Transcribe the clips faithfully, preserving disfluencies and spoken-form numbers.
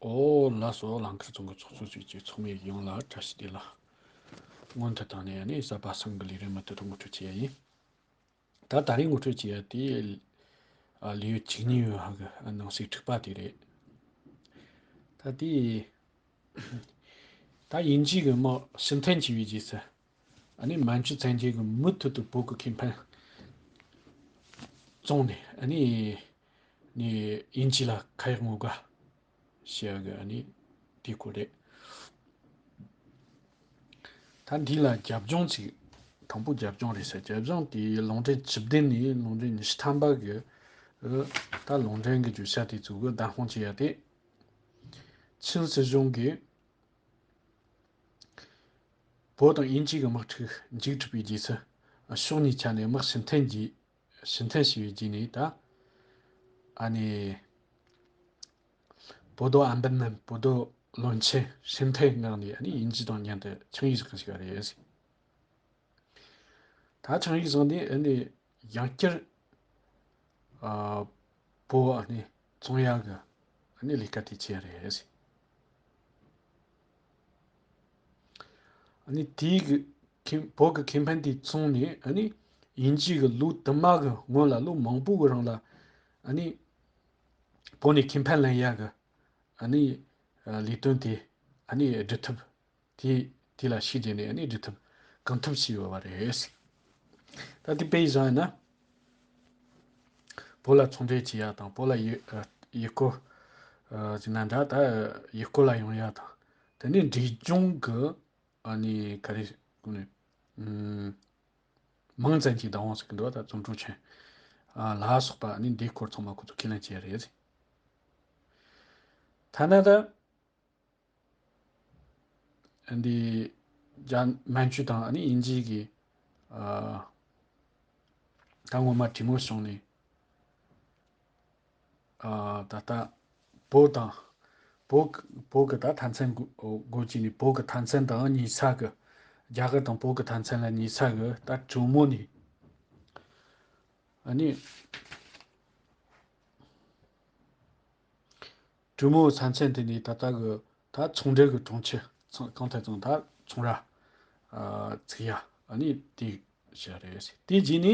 ཨོ་ལགས་སོ། རླངས་འཁོར་ཚོང་གི་ཚོགས་གཙོ་ཚོས་ཀྱི་ཚོགས་མི་ཡོངས་ལ་བཀྲ་ཤིས་བདེ་ལེགས། སྔོན་དུ་བཏང་ནས་ནི་གསར་པ་སང་གི་ལས་རིམ་མུ་མཐུད་དུ་ངོ་སྤྲོད་བྱེད་ཡ་ཡིན། ད་ད་རེས་ངོ་སྤྲོད་བྱེད་ཡ་དེ། ཨ། ལེའུ་བཅུ་གཉིས་པ་གི་ནང་གསེས་དྲུག་པ་དེ་རེད། ད་དེ། ད་དབྱིན་ཇི་གི་དམག་ཕྱིར་འཐེན་བྱས་པའི་རྗེས་སུ། ཨ་ནི་མན་ཇུ་བཙན་རྒྱལ་གྱིས་མུ་མཐུད་དུ་བོད་ཀྱི་ཁེ་ཕན་བཙོང་ནས། ཨ་ནི་ནི་དབྱིན་ཇི་ལ་ཁ་ཡག་ངོ་དགའ་བྱེད་ཡ་གི། ཨ་ནི་དེའི་སྐོར་རེད། ད་འདི་ལ་རྒྱབ་ལྗོངས་ཅིག་དང་པོ་རྒྱབ་ལྗོངས་རེད་ཟེར། རྒྱབ་ལྗོངས་དེ་ལུང་འདྲེན་བཅུ་བདུན་ནས་ལུང་འདྲེན་ཉི་ཤུ་ཐམ་པ་གི། ཨ། ད་ལུང་འདྲེན་གྱི་བརྗོད་བྱ་དེ་ཚོ་གི་བདམས་དཔང་བྱེད་ཡ་དེ། ཆིན་སྲིད་གཞུང་གིས་བོད་དང་དབྱིན་ཇི་གི་དམག་འཁྲུག་མཇུག་གྲུབ་པའི་རྗེས་སུ། ཕྱོགས་གཉིས་ཆ་ནས་དམག་ཕྱིར་འཐེན་གྱིས། ཕྱིར་འཐེན་བྱས་པའི་རྗེས་ནས་ད། ཨ་ནི། 博多安倍们，博多论剑， ཕྱིར་འཐེན་གནང་ནས། ཨ་ནི་དབྱིན་ཇི་དང་མཉམ་དུ་ཆིངས་ཡིག་བཞག་ཟིག་རེད། ད་ཆིངས་ཡིག་བཞག་ནས། ཨ་ནི་ཡང་བསྐྱར། ཨ། བོད། ཨ་ནི་བཙོང་ཡག་གི། ཨ་ནི་ལས་ཀ་དེ་བྱས་རེད། ཨ་ནི་དེའི་གི་ཁེ། བོད་ཀྱི་ཁེ་ཕན་དེ་བཙོང་ནས། ཨ་ནི་དབྱིན་ཇི་གིས་ལོ་དུ་མ་གི་སྔོན་ལ། ལོ་མང་པོ་གི་རིང་ལ། ཨ་ནི་བོད་ནས་ཁེ་ཕན་ལེན་ཡག་གི། ཨ་ནི་ལས་དོན་དེ། ཨ་ནི་སྒྲུབ་ཐབས། དེ། དེ་ལ་ཤུགས་བརྒྱབ་ནས། ཨ་ནི་སྒྲུབ་ཐབས་གང་ཐུབ་བྱས་ཡོད་པ་རེད། ད་དེ་དཔེ་བཞག་ན། བོད་ལ་ཚོང་འབྲེལ་བྱེད་ཡ་དང་། བོད་ལ་ཡུལ། ཨ། ཡུལ་སྐོར། ཨ། ཟེར་ན་འདྲ། ད་ཡུལ་སྐོར་ལ་ཡོང་ཡ་དང་། དེ་ནས་འབྲས་ལྗོངས་ཀྱི། ཨ་ནི་ག་རེ་ཟེར་དགོས་ནི། ཨུམ། མིང་ཙམ་གྱི་བདག་དབང་ཟེར་གི་འདུག་ད་ཙུང་ཀྲུའུ་ཆན། ཨ། ལ་སོགས་པ། ཨ་ནི་འདིའི་སྐོར་ཚང་མ་ཁོ་ཚོ་ཁས་ལེན་བྱས་རེད། ཐ་ན་ད། ཨ། འདི་རྒྱ། མན་ཇུ་དང་། ཨ་ནི་དབྱིན་ཇི་གི། ཨ། ད་སྔོན་མ་གྲོས་མོལ་བྱུང་ནས། ཨ། ད་ལྟ་བོད་དང་། བོད་ཀྱི། བོད་ཀྱི་ད་མཐའ་མཚམས་སྒོ་བརྒྱུད་ནས། བོད་ཀྱི་མཐའ་མཚམས་དང་གཉིས་ས་གི། རྒྱ་གར་དང་བོད་ཀྱི་མཐའ་མཚམས་ལ་གཉིས་ས་གི་ད་གྲོས་མོལ་ནས། ཨ་ནི་གྲོས་མོལ་ས་མཚམས་དེ་ནས་ད་ལྟ་གི་ད་ཚོང་འབྲེལ་གྱི་གྲོང་ཁྱེར། ཚོང་། གང་ཐད་ཚང་ད་ཚོང་ར། ཨ། བཙུགས་ཡ། ཨ་ནི་དེ་བྱས་རེད། དེ་རྗེས་ནས།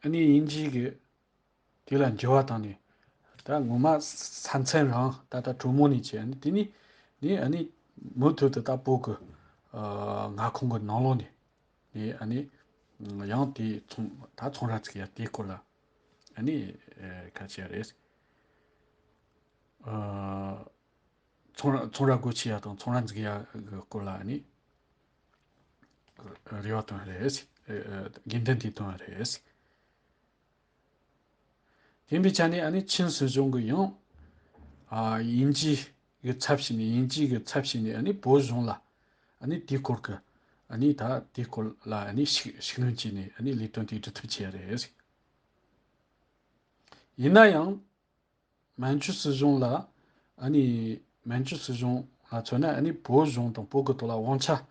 ཨ་ནི་དབྱིན་ཇི་གིས་དེ་ལ་འགྱུར་བ་བཏང་ནས། ད་ངོ་མ་ས་མཚམས་རང་ད་ལྟ་གྲོས་མོལ་ནས་བྱས། ཨ་ནི་དེ་ནས་ནི། ཨ་ནི་མུ་མཐུད་དུ་ད་བོད་ཀྱི། ཨ། མངའ་ཁོངས་ཀྱི་ནང་ལོགས་ནས་ནི། ཨ་ནི་ཡང་དེ་ཚོང་། ད་ཚོང་ར་བཙུགས་ཡ་དེའི་སྐོར་ལ། ཨ་ནི། ཨ། ག་རེ་ཟེར་རེད། ཨ། ཚོང་ར། ཚོང་ར་སྒོ་ཕྱེ་ཡ་དང་ཚོང་ར་འཛུགས་ཡ་གི་སྐོར་ལ། ཨ་ནི་རེ་བ་བཏོན་རེད། ཨ། དགོས་འདུན་དེ་བཏོན་རེད། དེ་ཡིན་པའི་ཆ་ནས། ཨ་ནི་ཆིན་སྲིད་གཞུང་གིས་ཡང་། ཨ། དབྱིན་ཇི་གི་ཚབ་བྱས་ནས། དབྱིན་ཇི་གི་ཚབ་བྱས་ནས། ཨ་ནི་བོད་གཞུང་ལ། ཨ་ནི་དེའི་སྐོར་གྱི། ཨ་ནི་ད་དེའི་སྐོར་ལ། ཨ་ནི་ཤུགས། ཤུགས་སྣོན་བྱས་ནས། ཨ་ནི་ལས་དོན་དེ་སྒྲུབ་ཐབས་བྱས་རེད། ཡིན་ན་ཡང་། མན་ཇུ་སྲིད་གཞུང་ལ། ཨ་ནི་མན་ཇུ་སྲིད་གཞུང་ལ་མཚོན་ན། ཨ་ནི་བོད་གཞུང་དང་བོད་ཀྱི་ཐོག་ལ་དབང་ཆ།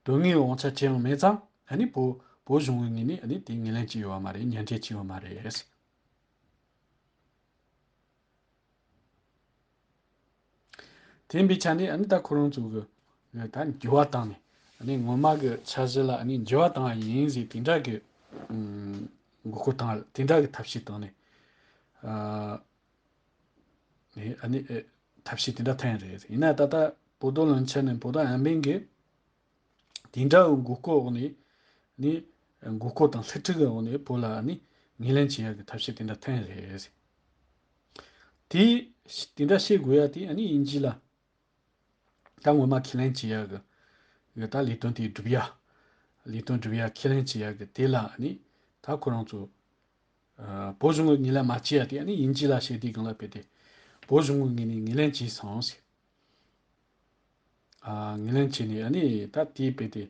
དོན་དངོས་དབང་ཆ་ཅི་ཡང་མེད་ཙང་། ཨ་ནི་བོད། བོད་གཞུང་གི་ངོས་ནས། ཨ་ནི་དེ་ངོས་ལེན་བྱས་ཡོད་པ་མ་རེད། མཉམ་འབྲེལ་བྱས་ཡོད་པ་མ་རེད། དེ་ཡིན་པའི་ཆ་ནས། ཨ་ནི་ད་ཁོ་རང་ཚོ་གིས་ད་འགྱུར་བ་བཏང་ནས། ཨ་ནི་སྔོན་མ་གི་འཆར་གཞི་ལ། ཨ་ནི་འགྱུར་བ་བཏང་བ་ཡིན་ཟེར། དེ་འདྲ་གི། ཨུམ། མགོ་སྐོར་བཏང་། དེ་འདྲ་གི་ཐབས་ཤེས་བཏང་ནས། ཨ། ཨ་ནི། ཨ། ཐབས་ཤེས་དེ་འདྲ་འཐེན་རེད། ཡིན་ན་ད་ལྟ་博多论剑 ནས། 博多安倍 གིས་དེ་འདྲ་གི་མགོ་སྐོར་འོག་ནས་ནི། མགོ་སྐོར་དང་སླེབས་ཁྲིད་གི་འོག་ནས་བོད་ལ་ནི་ངོས་ལེན་བྱེད་ཡག་གི་ཐབས་ཤེས་དེ་འདྲ་འཐེན་རེད། དེ། དེ་འདྲ་བྱེད་དགོས་ཡ་དེ། ཨ་ནི་དབྱིན་ཇི་ལ་ད་ངོ་མ་ཁས་ལེན་བྱེད་ཡག་གི། གི་ད་ལས་དོན་དེ་སྒྲུབ་ཡ། ལས་དོན་སྒྲུབ་ཡ་ཁས་ལེན་བྱེད་ཡག་གི་དེ་ལ། ཨ་ནི་ད་ཁོ་རང་ཚོ། ཨ། བོད་གཞུང་གིས་ངོས་ལེན་མ་བྱས་ཡ་དེ། ཨ་ནི་དབྱིན་ཇི་ལ་བཤད། དེའི་སྒང་ལ་དཔེ་དེ། བོད་གཞུང་གི་ངོས་ནས་ངོས་ལེན་བྱས་སོང་ཟེར། ཨ། ངོས་ལེན་བྱས་ནས། ཨ་ནི་ད་དེའི་དཔེ་དེ།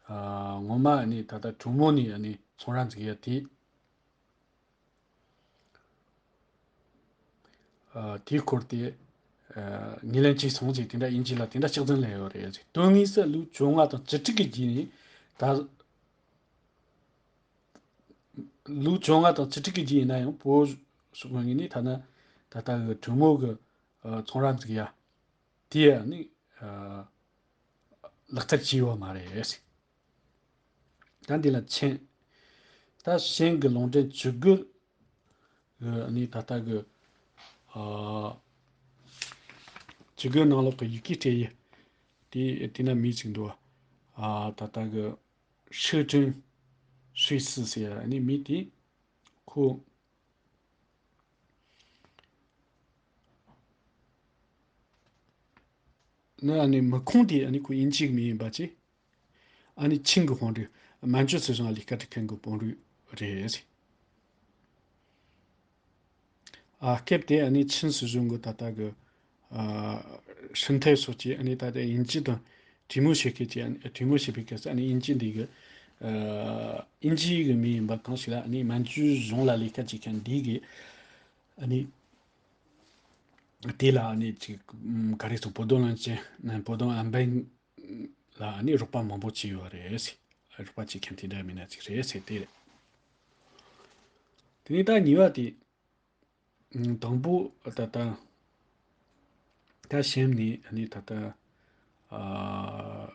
ཨ། ངོ་མ། ཨ་ནི་ད་ལྟ་གྲོས་མོལ་ནས། ཨ་ནི་ཚོང་ར་འཛུགས་ཡ་དེ། ཨ། དེའི་སྐོར་དེ། ཨ། ངོས་ལེན་བྱས་སོང་ཟེར། དེ་འདྲ་དབྱིན་ཇི་ལ་དེ་འདྲ་ཕྱག་མཚན་སླེབས་ཡོད་རེད་ཟེར། དོན་དངོས་སུ་ལོ་བཅོ་ལྔ་དང་བཅུ་དྲུག་གི་རྗེས་ནས་ད། ལོ་བཅོ་ལྔ་དང་བཅུ་དྲུག་གི་རྗེས་ཡིན་ན་ཡང་བོད་སོག་པོའི་ངོས་ནས་ཐ་ན་ད་ལྟ་གི་གྲོས་མོལ་གྱི་ཨ་ཚོང་ར་འཛུགས་ཡ་དེ་ཡང་ནི་ཨ་ལག་བསྟར་བྱས་ཡོད་མ་རེད། ད་འདི་ལ་ཆིངས། ད་ཆིངས་ཀྱི་ལུང་འདྲེན་བཅུ་དགུ་གི་ནི་ད་ལྟ་གི་ཨ་བཅུ་དགུ་ནང་ལོགས་ཀྱི་ཡི་གེ་སྤྲད་ཡི་དེ་དེ་ན་མི་ཅིག་འདུག་ཨ་ད་ལྟ་གི་ཧྲི་ཀྲིན་ཧྲི་སི་ཟེར་ཡ་ནི་མི་དེ་ཁོ་ནི་ཨ་ནི་མི་ཁུངས་དེ་ཨ་ནི་ཁོ་དབྱིན་ཇིའི་མི་ཡིན་པ་བཅས། ཨ་ནི་ཆིང་གི་དཔོན་རིགས། མན་ཇུ་སྲིད་གཞུང་ལས་ཀ་སྒྲུབ་མཁན་གྱི་དཔོན་རིགས་རེད། ཨ་སྐབས་དེ་ཨ་ནི་ཆིང་སྲིད་གཞུང་གི་ད་ལྟ་གི་ཨ་ཧྲིན་ཐའེ་སོགས་ཀྱིས་ཨ་ནི་ད་ལྟ་དབྱིན་ཇི་དང་གྲོས་མོལ་བྱེད་མཁན་གྱི་ཨ་ནི་གྲོས་མོལ་བྱེད་པའི་སྐབས་སུ་ཨ་ནི་དབྱིན་ཇི་འདི་གི་ཨ་དབྱིན་ཇིའི་གི་མི་ཡིན་པ་གང་ཞིག་ལ་ཨ་ནི་མན་ཇུ་གཞུང་ལ་ལས་ཀ་བྱེད་མཁན་འདི་གི་ཨ་ནི་དེ་ལ་ཨ་ནི་ཅིག་ག་རེ་ཟེར། བོད་དོན་བློན་ཆེན་ནམ་བོད་དོན་ཨམ་བན་ལ་ནི་རོགས་པ་མང་པོ་བྱས་ཡོད་རེད་ཟེར། རོགས་པ་བྱེད་མཁན་དེ་འདྲ་མི་སྣ་ཅིག་རེད་ཟེར་དེ་རེད། དེ་ནས་ད་གཉིས་པ་དེ། དང་པོ་ད་ལྟ་ད་གཤམ་ནས་ནི་ད་ལྟ་ཨ་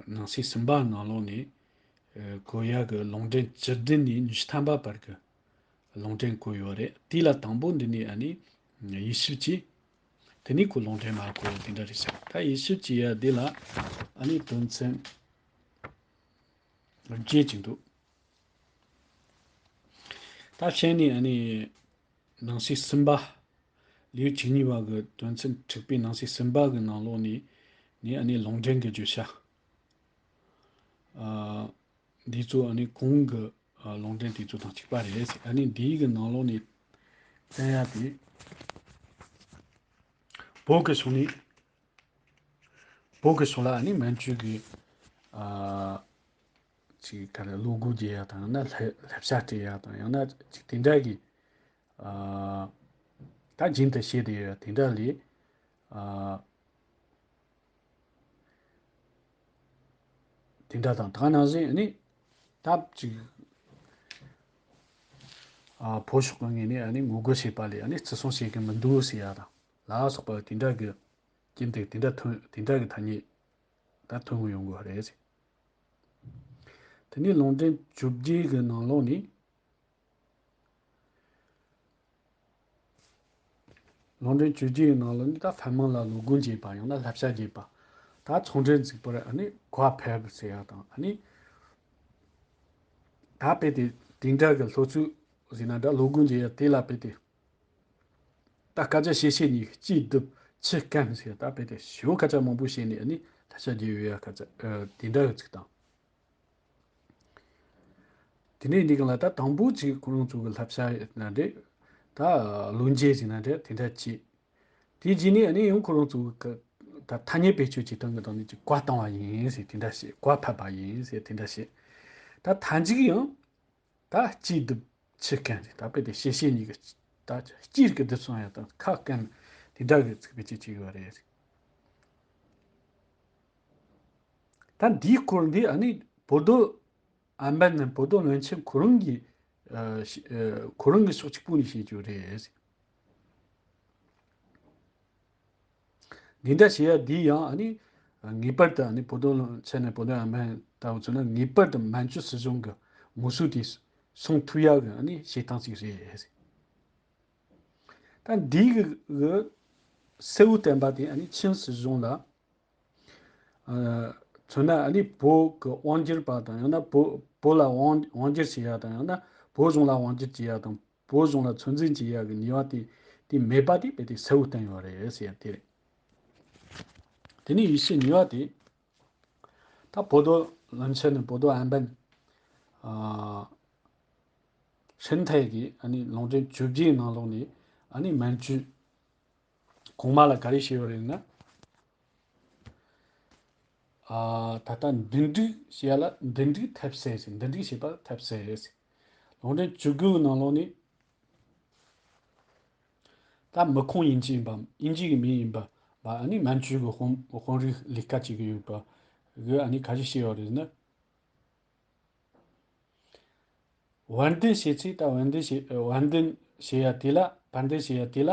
ནང་གསེས་གསུམ་པ་ནང་ལོགས་ནས་ཨ་གོ་ཡ་གི་ལུང་འདྲེན་བཅུ་བདུན་ནས་ཉི་ཤུ་ཐམ་པ་བར་གི་ལུང་འདྲེན་བཀོད་ཡོད་རེད། དེ་ལ་དང་པོ་འདི་ནས་ཨ་ནི་དབྱེ་ཞིབ་བྱས། དེ་ནས་ཁོ་ལུང་འདྲེན་མ་བཀོད་དེ་འདྲ་རེད་ཟེར། ད་དབྱེ་ཞིབ་བྱས་ཡ་འདི་ལ་ཨ་ནི་དོན་ཚན་བརྒྱད་ཅིག་འདུག་ད་གཤམ་ནས་ཨ་ནི་ནང་གསེས་གསུམ་པ། ལེའུ་བཅུ་གཉིས་པ་གི་དོན་ཚན་དྲུག་པའི་ནང་གསེས་གསུམ་པ་གི་ནང་ལོགས་ནས་ནི་ཨ་ནི་ལུང་འདྲེན་གྱི་བརྗོད་བྱ། ཨ་འདི་ཚོ་ཨ་ནི་གོང་གི་ཨ་ལུང་འདྲེན་དེ་ཚོ་དང་གཅིག་པ་རེད། ཨ་ནི་འདིའི་གི་ནང་ལོགས་ནས་བསྟན་ཡ་དེ། བོད་ཀྱི་ཕྱོགས་ནས། བོད་ཀྱི་ཕྱོགས་ལ་ཨ་ནི་མན་ཇུ་གི་ཨ་ཅིག་ག་རེ་བློ་སྒོ་འབྱེད་ཡ་དང་ཡང་ན་བསླབ་བསླབ་བྱ་སྤྲད་ཡ་དང་ཡང་ན་ཅིག་དེ་འདྲ་གི་ཨ་ད་རྒྱུན་དུ་བྱས་བསྡད་ཡོད་དེ་འདྲ་ལས་ཨ་དེ་འདྲ་དང་ད་ག་ནང་བཞིན་ནི་ད་ཅིག་ཨ་བོད་ཕྱོགས་ཀྱི་ངོས་ནས་ཨ་ནི་ངོ་རྒོལ་བྱས་པ་ལས་ཨ་ནི་བརྩི་སྲུང་བྱེད་ཀྱི་མི་འདུག་ཟེར་ཡ་དང་ལ་སོགས་པ་དེ་འདྲ་གི་རྐྱེན་དེ་དེ་འདྲ་ཐོན་དེ་འདྲ་གི་ཐ་སྙད་ད་ཐོན་ཡོང་གི་རེད། དེ་ནས་ལུང་འདྲེན་བཅོ་བརྒྱད་ཀྱི་ནང་ལོགས་ནས། ལུང་འདྲེན་བཅོ་བརྒྱད་ཀྱི་ནང་ལོགས་ནས་ད་ཕན་མང་ལ་བློ་སྒོ་འབྱེད་པ་ཡང་ན་བསླབ་བྱ་རྒྱས་པ། ད་ཚོང་འབྲེལ་འཛུགས་པར་ཨ་ནི་གོ་བ་ཕེབས་ཟེར་ཡ་དང་ཨ་ནི། ད་དཔེ་དེ་དེ་འདྲ་གི་ལྷོ་ཚུགས་ཟེར་ན་འདྲ་བློ་སྒོ་འབྱེད་ཡ་དེ་ལ་དཔེ་དེ། ད་སྐད་ཆ་བཤད་བཤད་གཉིས་གཅིག་བསྡུབ་ཕྱིར་བསྐྱར་ཟེར་ད་དཔེ་དེ་ཞོ་སྐད་ཆ་མང་པོ་བཤད་ནས་ཨ་ནི་ལྷ་ཤ་རྒྱས་ཡོད་ཡ་སྐད་ཆ་ཨ་དེ་འདྲ་གི་ཚིག་དང་། དེ་ནས་འདི་ག་ལ་ད་དང་པོ་ཅིག་ཁོ་རང་ཚོ་གི་བསླབ་བྱ་ན་འདྲེ། ད་བློ་འབྱེད་ཟེར་ན་འདྲེ་དེ་འདྲ་བྱེད། དེ་རྗེས་ནས་ཨ་ནི་ཡང་ཁོ་རང་ཚོ་གི་ད་ཐ་སྙད་བེད་སྤྱོད་བྱེད་སྟངས་ཀྱི་སྟེང་ནས་ཅིག་གོ་བཏང་བ་ཡིན་ཟེར་དེ་འདྲ་བྱེད། གོ་ཕབ་པ་ཡིན་ཟེར་དེ་འདྲ་བྱེད། ད་མཐའ་མཇུག་ཡང་། ད་གཅིག་བསྡུབ་ཕྱིར་བསྐྱར་ཟེར་ད་དཔེ་དེ་བཤད་བཤད་གཉིས་ཀྱི་ད་སྤྱིར་གྱི་བསྡུབ་སོང་ཡ་དང་ཁ་བསྐྱར་དེ་འདྲ་གི་ཚིག་བེད་སྤྱོད་བྱེད་ཡོད་རེད། ད་འདིའི་སྐོར་འདི་ཨ་ནི་བོད་དོ་ཨམ་བན་ནི་བོད་དོ་བློན་ཆེན་ཁོ་རང་གི་ཨ་ཤི་ཨ་ཁོ་རང་གི་ཕྱོགས་གཅིག་པུ་ནས་བཤད་རྒྱུ་རེད། འདི་འདྲ་བྱེད་ཡ་འདི་ཡང་ཨ་ནི་ངེས་པར་དུ་ཨ་ནི་བོད་དོ་བློན་ཆེན་ནས་བོད་དོ་ཨམ་བན་ལྟ་བུ་ཚོ་ན་ངེས་པར་དུ་མན་ཇུ་སྲིད་གཞུང་གི་ངོ་སྲོལ་དེ་སྲུང་ཐུབ་ཡ་གི་ཨ་ནི་བྱེད་སྟངས་ཅིག་རེད། ད་འདི་གི་གི་གསལ་བོ་བསྟན་པ་དེ་ཨ་ནི་ཆིང་སྲིད་གཞུང་ལ་ཨ་མཚོན་ན་ཨ་ནི་བོད་ཀྱི་དབང་སྒྱུར་པ་དང་ཡང་ན་བོད་བོད་ལ་དབང་དབང་སྒྱུར་བྱེད་ཡ་དང་ཡང་ན་བོད་གཞུང་ལ་དབང་སྒྱུར་བྱེད་ཡ་དང་བོད་གཞུང་ལ་ཚོད་འཛིན་བྱེད་ཡ་གི་ནུས་པ་དེ་དེ་མེད་པ་དེ་དཔེ་དེ་གསལ་བོ་བསྟན་ཡོད་རེད་ཟེར་ཡ་དེ་རེད། དེ་ནས་ཡེ་ཤུ་གཉིས་པ་དེ། ད་བོད་དོ་བློན་ཆེན་ནི་བོད་དོ་ཨམ་བན། ཨ་ཧྲིན་ཐའེ་གིས་ཨ་ནི་ལུང་འདྲེན་བཅོ་བརྒྱད་ནང་ལོགས་ནས་ཨ་ནི་མན་ཇུ་གོང་མ་ལ་ག་རེ་བཤད་ཡོད་རེད་ན། ཨ་ད་ལྟ་འདུམ་འགྲིག་བྱེད་ཡ་ལ་འདུམ་འགྲིག་ཐེབས་སྲིད་ཟེར། འདུམ་འགྲིག་བྱེད་པ་ཐེབས་སྲིད་ཟེར། ལུང་འདྲེན་བཅུ་དགུ་ནང་ལོགས་ནས། ད་མི་ཁུངས་དབྱིན་ཇི་ཡིན་པ་དབྱིན་ཇི་གི་མི་ཡིན་པ་བ་ཨ་ནི་མན་ཇུ་གི་དཔོན་དཔོན་རིགས་ལས་ཀ་བྱེད་ཀྱི་ཡོད་པ་གི་ཨ་ནི་ག་རེ་བཤད་ཡོད་རེད་ན། བན་དེ་བྱེད་ཚེ་ད་བན་དེ་བྱེད་བན་དེ་བྱེད་ཡ་དེ་ལ་བན་དེ་བྱེད་ཡ་དེ་ལ་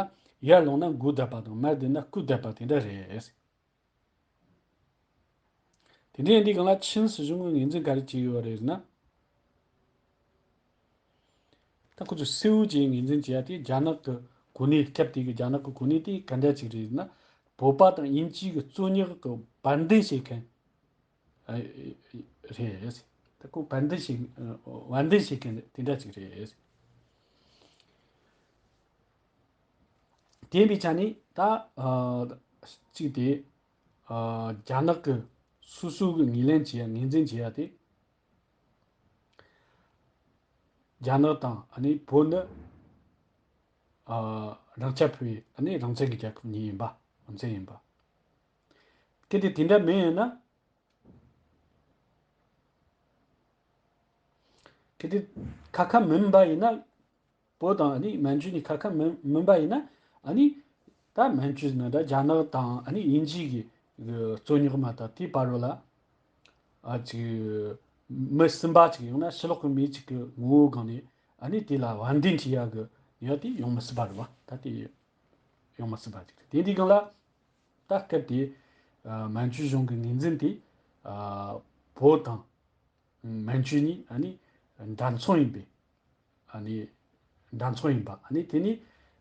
ཡར་ལོངས་ན་མགོ་བརྡབ་པ་དང་མར་བསྡད་ན་སྐུ་བརྡབ་པ་དེ་འདྲ་རེད། དེ་འདྲ་ཡིན་དུས་སྒང་ལ་ཆིན་སྲིད་གཞུང་གི་ངོས་འཛིན་ག་རེ་བྱས་ཡོད་རེད་ཟེར་ན། ད་ཁོ་ཚོས་སེའུ་ཅིག་ངོས་འཛིན་བྱེད་ཡ་དེ་རྒྱ་ནག་གི་གོ་གནས་སྐབས་དེ་གི་རྒྱ་ནག་གི་གོ་གནས་དེ་ག་འདྲ་ཅིག་རེད་ཟེར་ན། བོད་པ་དང་དབྱིན་ཇི་གི་རྩོད་རྙོག་གི་བར་འདུམ་བྱེད་མཁན་རེད། ད་ཁོ་བར་འདུམ་བྱེད་བར་འདུམ་བྱེད་མཁན་དེ་འདྲ་ཅིག་རེད། དེ་ཡིན་པའི་ཆ་ནས་ད་ཨ་གཅིག་དེ་ཨ་རྒྱ་ནག་གི་སོ་སོ་གི་ངོས་ལེན་བྱེད་ཡ་ངོས་འཛིན་བྱེད་ཡ་དེ་རྒྱ་ནག་དང་ཨ་ནི་བོད་ནི་ཨ་རང་རྐྱ་འཕེར་བའི་ཨ་ནི་རང་བཙན་གྱི་རྒྱལ་ཁབ་གཉིས་ཡིན་པ་རང་བཙན་ཡིན་པ། གལ་ཏེ་དེ་འདྲ་མིན་ཡིན་ན། གལ་ཏེ་ཁ་ཁ་མིན་པ་ཡིན་ན། བོད་དང་ཨ་ནི་མན་ཇུ་གཉིས་ཁ་ཁ་མིན་མིན་པ་ཡིན་ན། ཨ་ནི་ད་མན་ཇུ་ནི་ད་རྒྱ་ནག་དང་ཨ་ནི་དབྱིན་ཇི་གི་གི་རྩོད་རྙོག་མ་གཏོགས་དེའི་བར་རོ་ལ་ཨ་ཅིག་མི་གསུམ་པ་ཅིག་ཡོང་ན་ཕྱི་ལོགས་གི་མི་གཅིག་གི་ངོ་བོའི་སྒང་ནས་ཨ་ནི་དེ་ལ་བར་འདུམ་བྱེད་ཡ་གི་ཡ་དེ་ཡོང་མི་སྲིད་པ་རེད་བ། ད་དེ་ཡོང་མི་སྲིད་པ་ཅིག་རེད། དེ་འདི་སྒང་ལ་ད་སྐབས་དེ་ཨ་མན་ཇུ་གཞུང་གི་ངོས་འཛིན་དེ་ཨ་བོད་དང་མན་ཇུ་གཉིས་ཨ་ནི་འདྲ་མཚུངས་ཡིན་པས། ཨ་ནི་འདྲ་མཚུངས་ཡིན་པ། ཨ་ནི་དེ་ནི་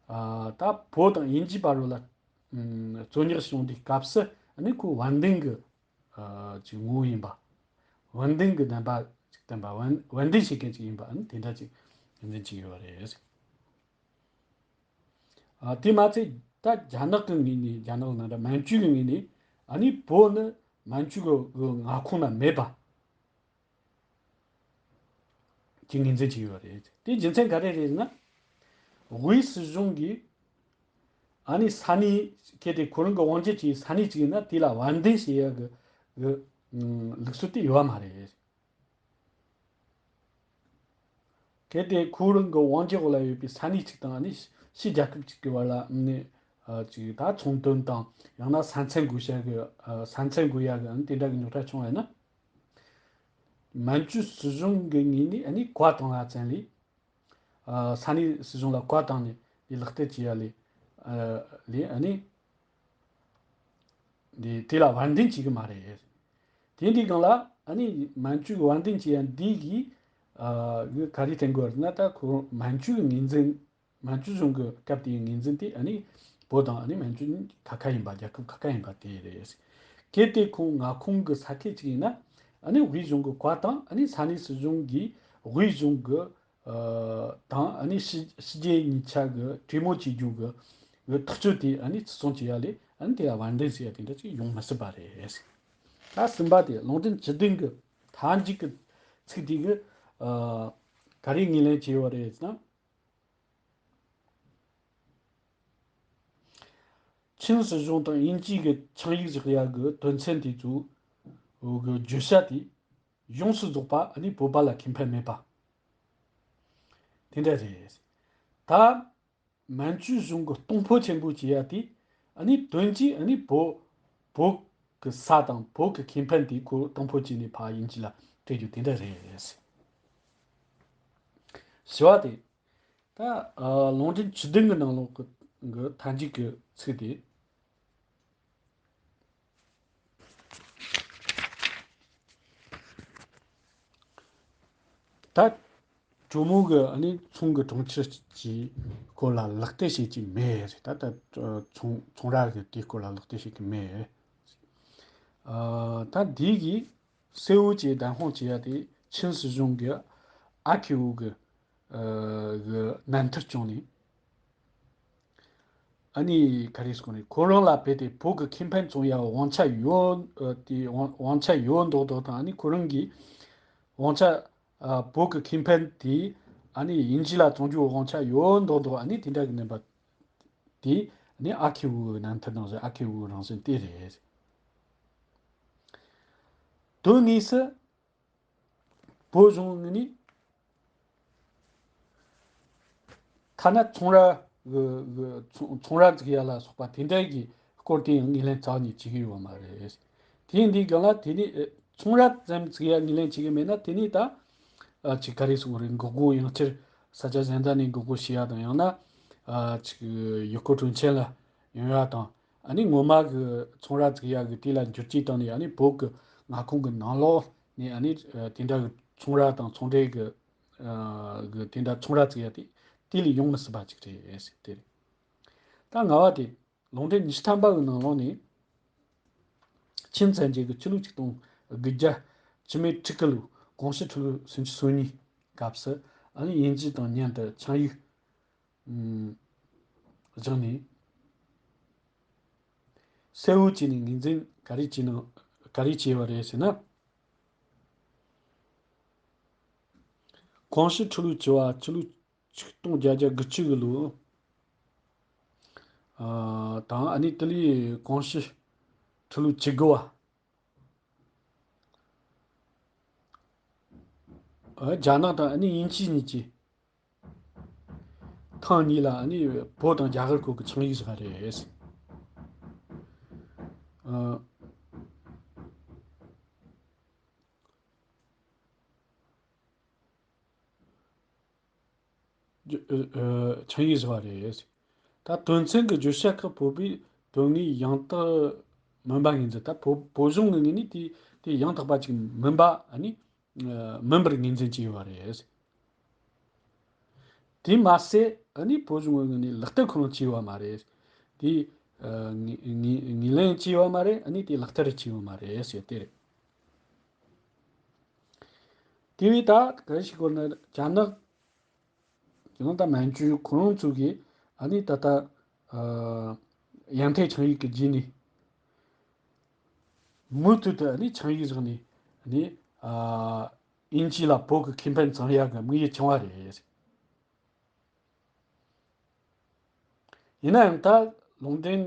ཨ་ད་བོད་དང་དབྱིན་ཇིའི་བར་རོ་ལ་ཨམ་རྩོད་རྙོག་བྱུང་དུས་སྐབས་སུ་ཨ་ནི་ཁོ་བར་འདུམ་གི་ཨ་ཅིག་ངོ་བོ་ཡིན་པ། བར་འདུམ་གི་རྣམ་པ་ཅིག་བསྟན་པ། བར་བར་འདུམ་བྱེད་མཁན་ཅིག་ཡིན་པ། ཨ་ནི་དེ་འདྲ་ཅིག་ངོས་འཛིན་བྱས་ཡོད་རེད། ཨ་དེ་མ་ཚད་ད་རྒྱ་ནག་གི་ངོས་ནས། རྒྱ་ནག་ནང་འདྲ་མན་ཇུ་གི་ངོས་ནས་ཨ་ནི་བོད་ནི་མན་ཇུ་གི་གི་མངའ་ཁོངས་ན་མེད་པ། ཀྱི་ངོས་འཛིན་བྱས་ཡོད་རེད། དེའི་རྒྱུ་མཚན་ག་རེ་རེད་ཟེར་ན། དབུས་སྲིད་གཞུང་གིས་ཨ་ནི་ས་གནས་གལ་ཏེ་ཁོ་རང་གི་དབང་སྒྱུར་བྱས་ས་གནས་གཅིག་ཡིན་ན་དེ་ལ་བར་འདུམ་བྱེད་ཡ་གི་གི་ཨམ་ལུགས་སྲོལ་དེ་ཡོད་པ་མ་རེད། གལ་ཏེ་ཁོ་རང་གི་དབང་སྒྱུར་འོག་ལ་ཡོད་པའི་ས་གནས་གཅིག་དང་ཨ་ནི་ཕྱི་རྒྱལ་ཁབ་ཅིག་གི་བར་ལ་ཨ་ནི་ཨ་ཅིག་ད་ཚོང་དོན་དང་ཡང་ན་ས་མཚམས་བགོ་བཤའ་གི་ཨ་ས་མཚམས་བགོ་ཡ་གི་ཨ་ནི་དེ་འདྲ་གི་རྙོག་དྲ་བྱུང་བ་ཡིན་ན། མན་ཇུ་སྲིད་གཞུང་གི་ངོས་ནས་ཨ་ནི་བཀའ་བཏང་བ་ཙམ་ལས། ཨ་ས་གནས་སྲིད་གཞུང་ལ་བཀའ་བཏང་ནས་ལས་ལག་བསྟར་བྱེད་ཡ་ལས་ཨ་ལས་ཨ་ནི་འདི་དེ་ལ་བར་འདུམ་བྱེད་གི་མ་རེད། དེ་འདི་སྒང་ལ་ཨ་ནི་མན་ཇུ་གི་བར་འདུམ་བྱེད་ཡ་འདི་གིས་ཨ་གི་ག་རེ་བསྟན་དགོས་རེད་ན། ད་ཁོ་མན་ཇུ་གི་ངོས་འཛིན། མན་ཇུ་གཞུང་གི་སྐབས་དེའི་ངོས་འཛིན་དེ་ཨ་ནི་བོད་དང་ཨ་ནི་མན་ཇུ་གཉིས་ཁ་ཁ་ཡིན་པ། རྒྱལ་ཁབ་ཁ་ཁ་ཡིན་པ་དེ་རེད། གལ་ཏེ་ཁོང་མངའ་ཁོངས་ཀྱི་ས་ཁུལ་གཅིག་ཡིན་ན་ཨ་ནི་དབུས་གཞུང་གི་བཀའ་དང་ཨ་ནི་ས་གནས་སྲིད་གཞུང་གིས་དབུས་གཞུང་གི་ཨ་དང་ཨ་ནི་ཕྱི་ཕྱི་རྒྱལ་གཉིས་ཆ་གི་གྲོས་མོལ་བྱེད་རྒྱུ་གི་གི་ཐག་གཅོད་དེ་ཨ་ནི་བརྩི་སྲུང་བྱེད་ཡ་ལས་ཨ་ནི་དེ་ལ་བར་འདུམ་ཟེར་ཡ་དེ་འདྲ་ཅིག་ཡོང་མི་སྲིད་པ་རེད། ད་གསུམ་པ་དེ་ལུང་འདྲེན་བཅུ་བདུན་གི་མཐའ་མཇུག་གི་ཚིག་དེ་གི་ཨ་ག་རེ་ངོས་ལེན་བྱས་ཡོད་རེད་ཟེར་ན། ཆིན་སྲིད་གཞུང་དང་དབྱིན་ཇི་གི་ཆིངས་ཡིག་བཞག་ཡ་གི་དོན་ཚན་དེ་ཚོ་གི་བརྗོད་བྱ་དེ་ཡོངས་སུ་རྫོགས་པ་ཨ་ནི་བོད་པ་ལ་ཁེ་ཕན་མེད་པ་དེ་འདྲ་རེད། ད་མན་ཇུ་གཞུང་གི་གཏོང་ཕོད་ཆེན་པོ་བྱེད་ཡ་དེ་ཨ་ནི་དོན་གྱིས་ཨ་ནི་བོད་བོད་ཀྱི་ས་དང་བོད་ཀྱི་ཁེ་ཕན་དེ་ཁོ་གཏོང་ཕོད་བྱས་ནས་ཕར་དབྱིན་ཇི་ལ་སྤྲད་རྒྱུ་དེ་འདྲ་རེད། ཞུ་བ་དེ། ད་ཨ་ལུང་འདྲེན་བཅུ་བདུན་གྱི་ནང་ལོགས་ཀྱི་གི་མཐའ་མཇུག་གི་ཚིག་དེ། ད་གྲོ་མོ་གི་ཨ་ནི་ཚོང་གི་གྲོང་ཁྱེར་གྱི་སྐོར་ལ་ལག་བསྟར་བྱེད་ཀྱི་མེད་རེད། ད་ད་ཚོང་ཚོང་ར་གི་དེའི་སྐོར་ལ་ལག་བསྟར་བྱེད་ཀྱི་མེད། ཨ་ད་འདི་གི་སེའུ་ཅེ་བདམས་དཔང་བྱེད་ཡ་དེ་ཆིན་སྲིད་གཞུང་གི་ཨ་ཁེ་བོ་གི་ཨ་གི་རྣམ་ཐར་བྱུང་ནས། ཨ་ནི་ག་རེ་ཟེར་དགོས་རེད། ཁོ་རང་ལ་རྦད་དེ་བོད་ཀྱི་ཁེ་ཕན་བཙོང་ཡ་དབང་ཆ་ཡོད། ཨ་དེ་དབང་དབང་ཆ་ཡོད་མདོག་མདོག་དང་། ཨ་ནི་ཁོ་རང་གིས་དབང་ཆ་ཨ་བོད་ཀྱི་ཁེ་ཕན་དེ་ཨ་ནི་དབྱིན་ཇི་ལ་བཙོང་རྒྱུའི་དབང་ཆ་ཡོད་མདོག་མདོག་ཨ་ནི་དེ་འདྲ་གི་རྣམ་པ་དེ་ཨ་ནི་ཨ་ཁེ་བོའི་རྣམ་ཐར་ནང་བཞིན་ཨ་ཁེ་བོའི་རང་བཞིན་དེ་རེད། དོན་དངོས་སུ། བོད་གཞུང་ངོས་ནས་ཐ་ན་ཚོང་ར་གི་གི་ཚོང་ཚོང་ར་འཛུགས་ཡ་ལ་སོགས་པ་དེ་འདྲ་གི་སྐོར་དེ་ཡང་ངོས་ལེན་རྩ་བ་ནས་བྱེད་ཀྱི་ཡོད་མ་རེད། དེ་ཡིན་དུས་སྒང་ལ་དེ་ནས་ཨེ་ཚོང་ར་ཙམ་འཛུགས་ཡ་ངོས་ལེན་བྱེད་ཀྱི་མེད་ན། དེ་ནས་ད་ ཨ་ཅིག་ག་རེ་ཟེར་དགོས་རེད། འགོག་སྒོ་ཡང་བསྐྱར་ས་ཆ་གཞན་དག་ནས་འགོག་སྒོ་ཕྱེ་ཡ་དང་། ཡང་ན་ཨ་ཅིག་ཡུལ་སྐོར་སྤྲོ་འཆམ་ལ་ཡོང་ཡ་དང་། ཨ་ནི་ངོ་མ་གི་ཚོང་ར་བཙུགས་ཡ་གི་དེ་ལ་འགྱུར་བཅོས་བཏང་ནས། ཨ་ནི་བོད་གི་མངའ་ཁོངས་གི་ནང་ལོགས་ནས་ཨ་ནི་ཨ་དེ་འདྲ་གི་ཚོང་ར་དང་ཚོང་འབྲེལ་གི་ཨ་གི་དེ་འདྲ་ཚོང་ར་བཙུགས་ཡ་དེ་དེ་ལས་ཡོང་མི་སྲིད་པ་ཅིག་རེད་ཟེར། དེ་རེད། ད་ལྔ་བ་དེ། ལུང་འདྲེན་ཉི་ཤུ་ཐམ་པ་གི་ནང་ལོགས་ནས། ཆིན་བཙན་རྒྱལ་གྱི་ཆི་ལོ་ཆིག་སྟོང་དགུ་བརྒྱ་བཅུ་མེད་ཁྲི་དགུ་ལོའི་ཀོང་ཞི་ཁྲི་ལོ་སུམ་ཅུ་སོ་གཉིས་སྐབས་སུ། ཨ་ནི་དབྱིན་ཇི་དང་མཉམ་དུ་ཆིངས་ཡིག་ཨུམ་བཞག་ནས། གསལ་བོ་བྱས་ནས་ངོས་འཛིན་ག་རེ་བྱས་ན། ག་རེ་བྱས་པ་རེད་ཟེར་ན། ཀོང་ཞི་ཁྲི་ལོ་བཅུ་བ་ཆི་ལོ་ཆིག་སྟོང་བརྒྱད་བརྒྱ་དགུ་བཅུ་གི་ལོ། ཨ་དང་། ཨ་ནི་དེ་ལས་ཀོང་ཞི་ཁྲི་ལོ་བཅུ་དགུ་བ། ཨ་རྒྱ་ནག་དང་ཨ་ནི་དབྱིན་ཇི་གཉིས་ཀྱིས་ཐེངས་གཉིས་ལ་ཨ་ནི་བོད་དང་རྒྱ་གར་སྐོར་གྱི་ཆིངས་ཡིག་བཞག་རེད། ཨ། ཆིངས་ཡིག་བཞག་པ་རེད། ད་དོན་ཚན་གྱི་བརྗོད་བྱ་ཁག་བོད་པའི་དོན་དངོས་ཡང་དག་མིན་པ་ངོས་འཛིན། ད་བོད་བོད་གཞུང་གི་ངོས་ནས་དེ་དེ་ཡང་དག་པ་ཅིག་མིན་པ། ཨ་ནི་མིན་པར་ངོས་འཛིན་བྱས་ཡོད་པ་རེད། དེ་མ་ཟད་ཨ་ནི་བོད་གཞུང་གི་ངོས་ནས་ལག་བསྟར་ཁོ་རང་བྱས་ཡོད་པ་མ་རེད། དེ་ངོས་ངོས་ངོས་ལེན་བྱས་ཡོད་པ་མ་རེད། ཨ་ནི་དེ་ལག་བསྟར་བྱས་ཡོད་མ་རེད་ཟེར་དེ་རེད། དེ་བས་ད་ག་རེ་ཞིག་དགོས་ན། རྒྱ་ནག་ཡང་ད་མན་ཇུ་ཁོ་རང་ཚོ་གིས་ཨ་ནི་ད་ལྟ་ཨ་ཡན་ཐེ་ཆིངས་ཡིག་གི་རྗེས་ནས་མུ་མཐུད་དུ་ཨ་ནི་ཆིངས་ཡིག་བཞག་ནས། ཨ་ནི་ཨ་དབྱིན་ཇི་ལ་བོད་ཀྱི་ཁེ་ཕན་བཙོང་ཡག་གི་དམིགས་ཡུལ་བཅངས་པ་རེད། ཡིན་ན་ཡང་ད་ལུང་འདྲེན་